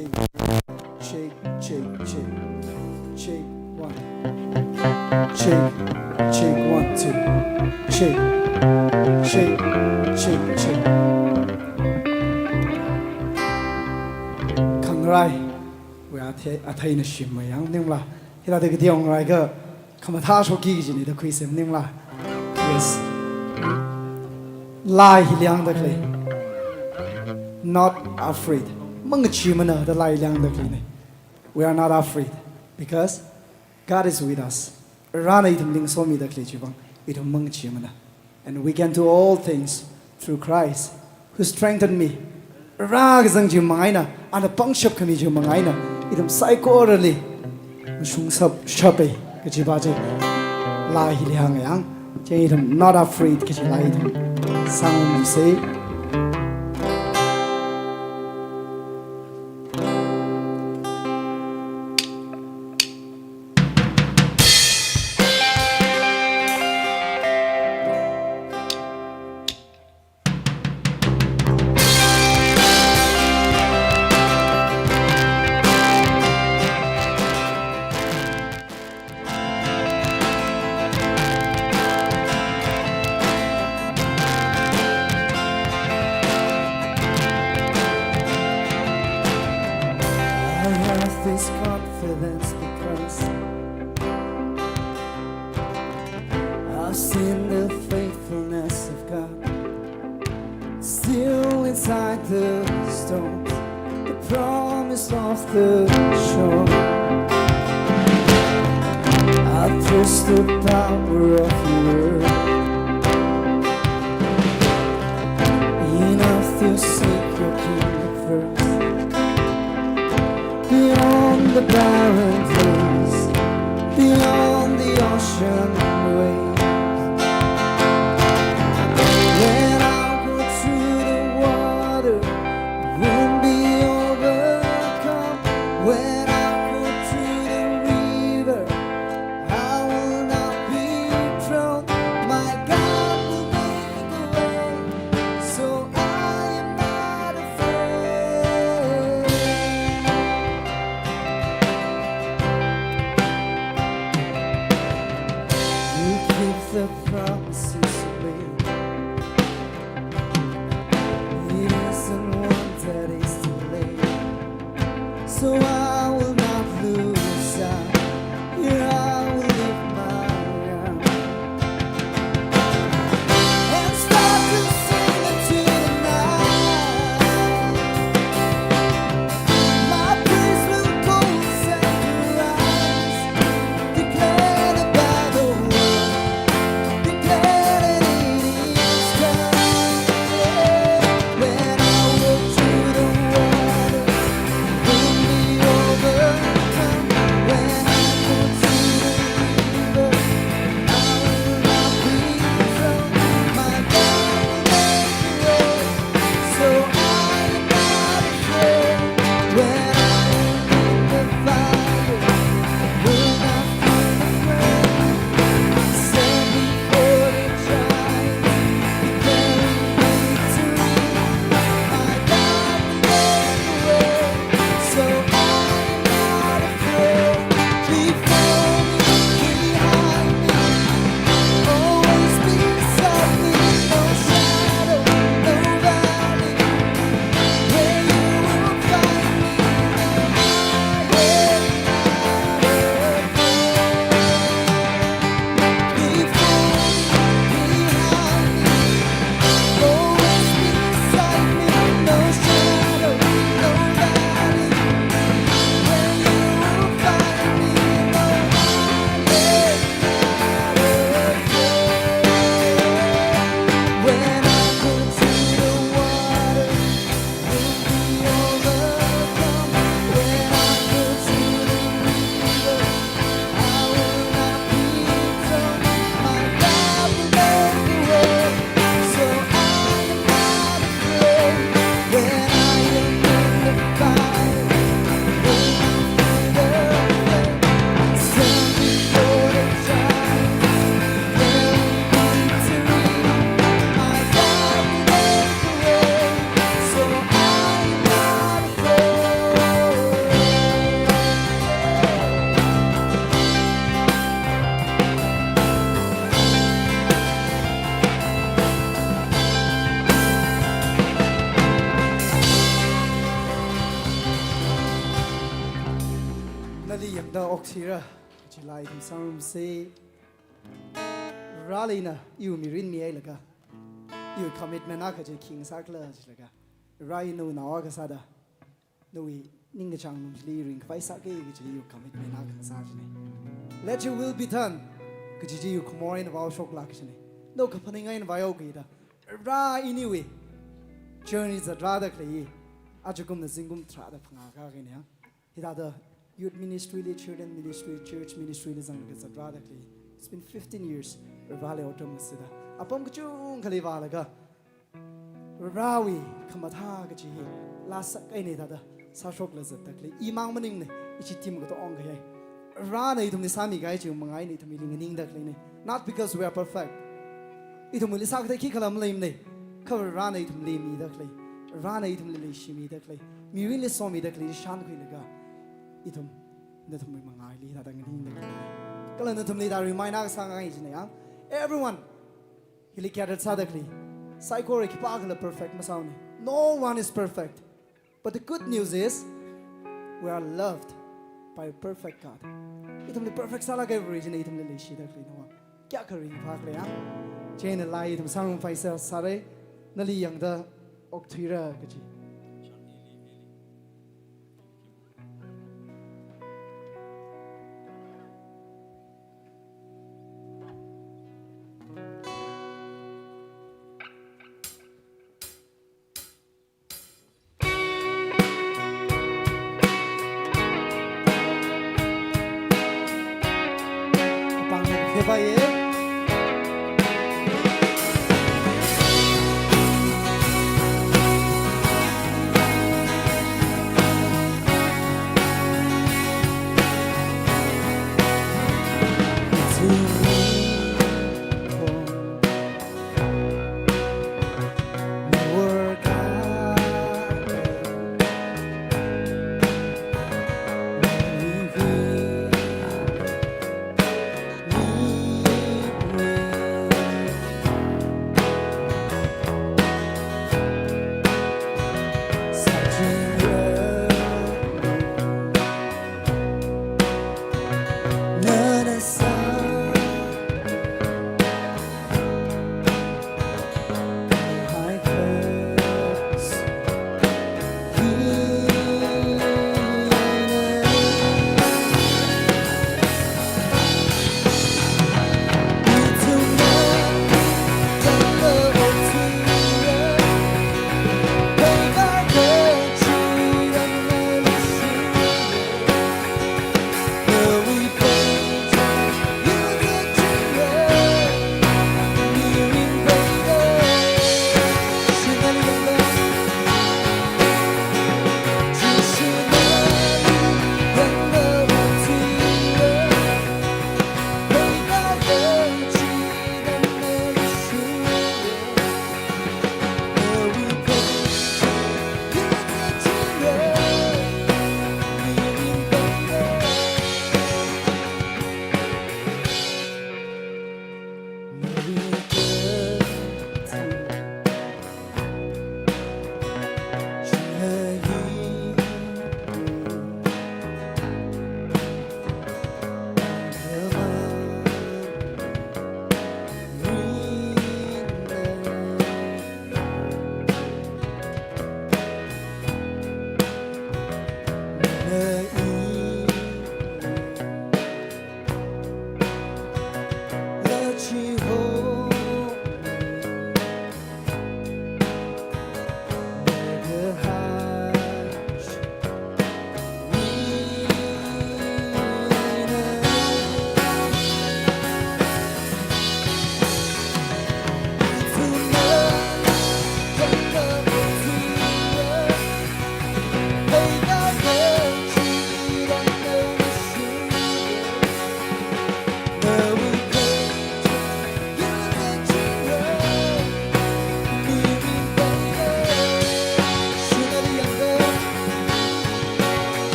Check, check, check. Check, one. Check, check, one, two. Check, check, check, check. Khangarai, wui athei, atheina shim mayang ningla. Hithāda kati yongraiakha, khamathā shokki kajina da khuisem ningla. Yes. Laa hili hāngda khalei. Not afraid. Mangachimana da laa hili hāngda khaleina. We are not afraid because God is with us. Varena ithumli ngasomida khalei chivang, ithum mangachimana. And we can do all things through Christ who strengthened me. Vare kazang chi manga eina, ana pangshap khami chi manga eina, ithum saikorali mashungshap, shapai kajiva chi laa hili hāngyang. Chieina ithum not afraid kaji laa ithum sangmisa. I have this confidence because I've seen the faithfulness of God. Still inside the storms, the promise of the shore. I trust the power of your word. Enough to seek your kingdom first. Beyond the barren plains, beyond the ocean waves. When I go through the water, won't be overcome. When I go through the river, I will not be drowned. My God will make a way, so I am not afraid. You keep the promises you made. It isn't one that is delayed. So I will not lose heart. Here I will lift my hand and start to sing into the night. My praise will go as I rise. Declare the battle won. Declare that it is done. When I walk through the water, won't be overcome. Nali yangda okthuira, kachila ithum sangrumsa. Vareli ina iwui mirin mihailaga, iwui commitment akha chi khi ngasakhala jilaga, Vare nawui nao akha sāda, nawui ningkachāng lungli ringkhavai sāki kaji iwui commitment akha sā jina. Let your will be done kaji chi iwui khamor eina vaoshoklāk jina. Nawui kaphaning eina vaoki da. Vare iniwui journey zatrāda khalei, ajakumna zingkum tharāda phangā kha kajina. Hithāda youth ministry li, children ministry, church ministry li zanglaga zatrāda khalei. It's been fifteen years. Vareli otram ngasāda, apam kachungkhali vālaga, Varewui khamathā kaji hi lāsak eina hithāda sāshokla zatda khalei. Imang maningna, ishi team katongkha hi. Varena ithumli sāmikahai chi manga eina ithumli nganingda khaleina. Not because we are perfect. Ithumli sākathei khikhala maleimana. Kha Varena ithumli mida khalei, Varena ithumli leishimida khalei, mirinli somida khalei shānkhuilaga, ithum nathumwui mangaili hithāda nganingda khalei. Kala nathumli hithāda remind akha sāngai jina yang. Everyone, hili gather sāda khalei, saikora khipākhala perfect masāmana. No one is perfect. But the good news is, we are loved by a perfect God. Ithumli perfect sālāk kahai Vare china ithumli leishida khaleina. Kayākha ringphā khala ya. Chieina laa ithum sangrumkhavai sāsāra, Nali yangda okthuira kaji. Apam khe ba ye.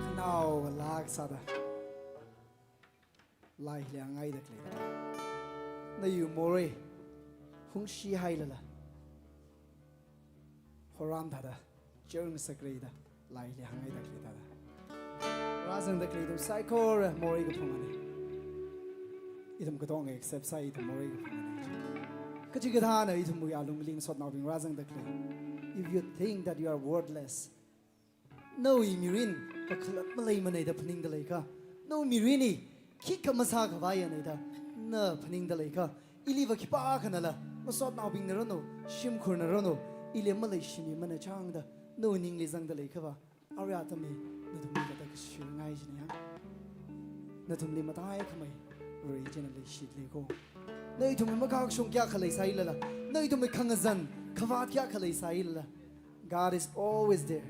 Khanaowa lāk sāda laili hāngngaida khalei. Nawui morei hungshi hailala, horam thāda cherngasak rida laili hāngngaida khalei thāda. Rāzangda khalei ithum saikora morei kaphungana. Ithum katonga accept sāi ithum morei kaphungana. Kachikathāna ithumwui alungli ngasotnaobing rāzangda khalei. If you think that you are worthless, nawui mirin kakhalat maleimana da phaningda leiakha, nawui mirin hi khikha masākhavai ana da na phaningda leiakha, iliva khipākhanala, ngasotnaobingna ranu, shimkhurna ranu, ili maleishimimana chāngda nawui ningli zangda leiakhava, arui atam hi nathumli kathāda kashirangai jina ya. Nathumli mataikhamei Vare china leishilei ko. Nathumwui makakashung kayākha leisālala, nathumwui khangazan khavāt kayākha leisālala, God is always there.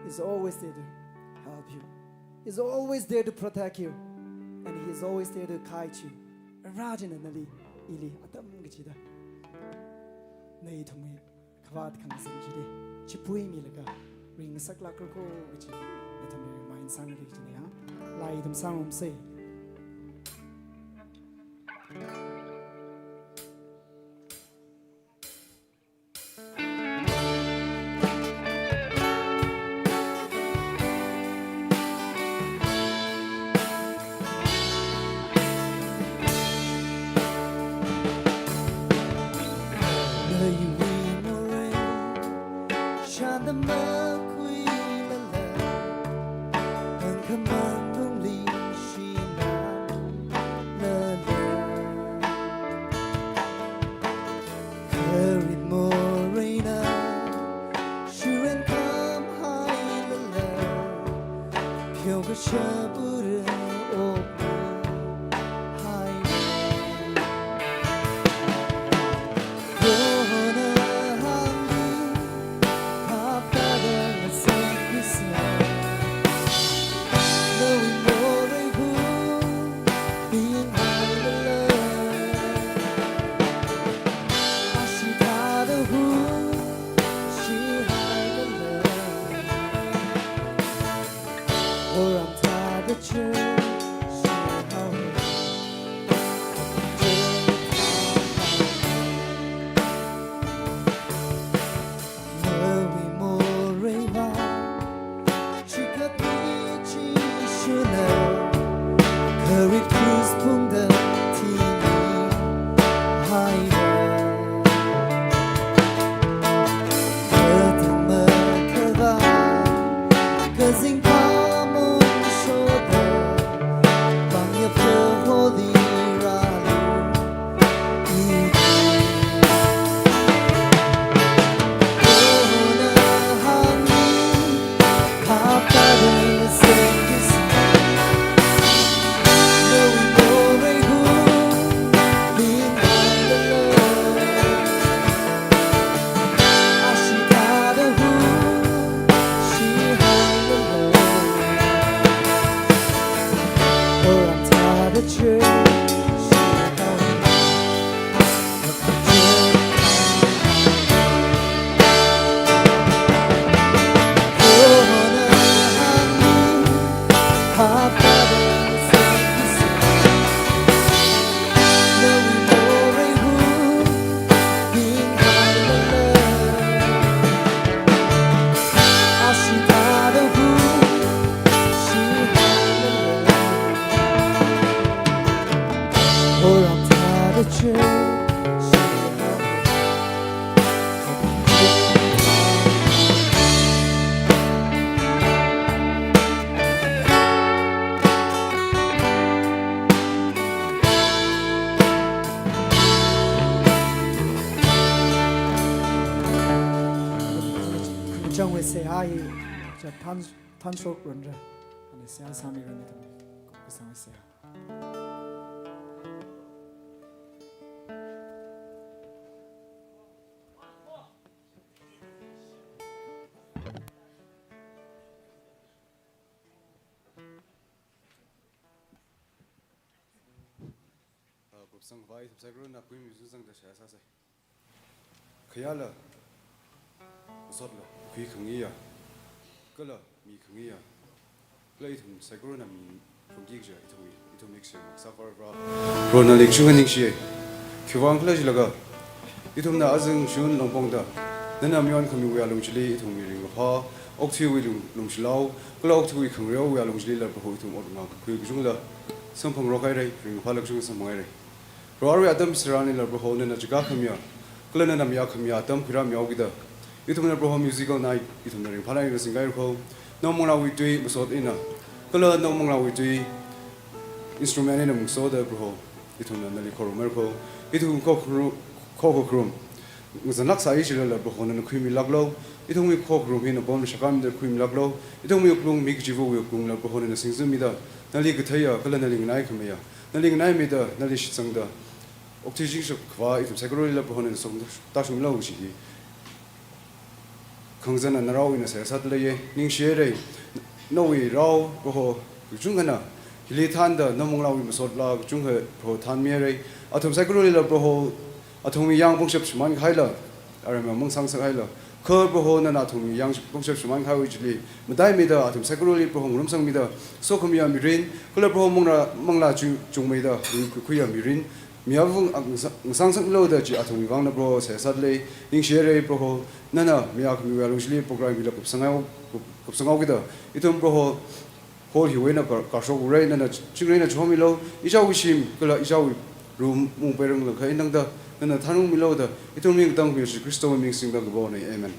He's always there to help you. He's always there to protect you. And He is always there to guide you. Ara china nali, ili atam kachida nathumwui khavāt khangazan chili chipuimilaga ringngasaklākra ko kachi nathumli remind sāngaida kachina ya. Laa ithum sāngarumsa. Nawui morei shānda makhuilala, hangkhamang tungli shim Seihā hi, cha than, thanshok runra. Ani seihā sāmi run ithum. Kasang seihā. Ah, kupsang khavai, ithum saikorana khuimi zuzangda seihā sāsei. Khayāla, masotla, khui khangayi ya, kala mi khangayi ya, kala ithum saikorana mi phungki kaja, ithum, ithum mik se, maksa kar bra. Proho nali kachungkha ningshiya. Khiwuivang khala jilaga, ithumna azing shun longpongda, nana mayon khamiwui alung chili ithumwui ringkaphā, okathuiwui lung, lungshilao, kala okathuiwui khangareowui alung chilila Proho ithum ot ngakhui kachungla samphangrok haira, ringkaphāla kachungkha samphang haira. Proho arui atam tharanlila Proho nana chika khamiya, kala nana mayā khamiya atam khuirāmihaokida, ithumna Proho musical night, ithumna ringphālāk eina singkhuira kho, naomanglāwui tui masot eina, kala naomanglāwui tui instrument eina mungsoda Proho, ithumna nali khorumra kho, ithum khokharu-, khokharum ngazanlāk sāi chilala Proho nana khuimilāklo, ithumwui khokharum hi napam shakam da khuimilāklo, ithumwui wuklung mi kachivawui wuklungla Proho nana singzurmida, nali katheiya, kala nali nganai khamayā, nali nganai mida, nali shitsangda, okthuiching shap khavā ithum saikoralila Proho nana song tāshunglo kaji hi khangazan narao eina seihā sāda leiya, ningshihaira, nawui rao Proho kachungkhana hili thānda naomanglāwui masotla kachungkha Proho thānmihaira. Athum saikoralila Proho athumwui yāng pangshap shimān kahaila, aram mangsang sāhaila, kha Proho nana athumwui yāng pangshap shimān kahaiwui chili mataimida athum saikorali Proho ngarumsangmida, sokhamiya mirin, kala Proho manglā, manglā chu-, chungmeida, khuikhuiya mirin, mi avung ang-, ngasang, ngasangsanglo da chi athumwui vangna Proho seihā sāda lei. Ningshihaira Proho, nana mayā khamiwui alung chili program hila kupsanghao, kup-, kupsanghaokida, ithum Proho hall hiwui eina kar-, karshok ura, nana chingri eina chihomilo, ichāwui shim kala ichāwui room mung pairanglakha eina tangda nana thanungmilo da, ithumwui katang Jishu Khristawui ming singda kapona. Amen.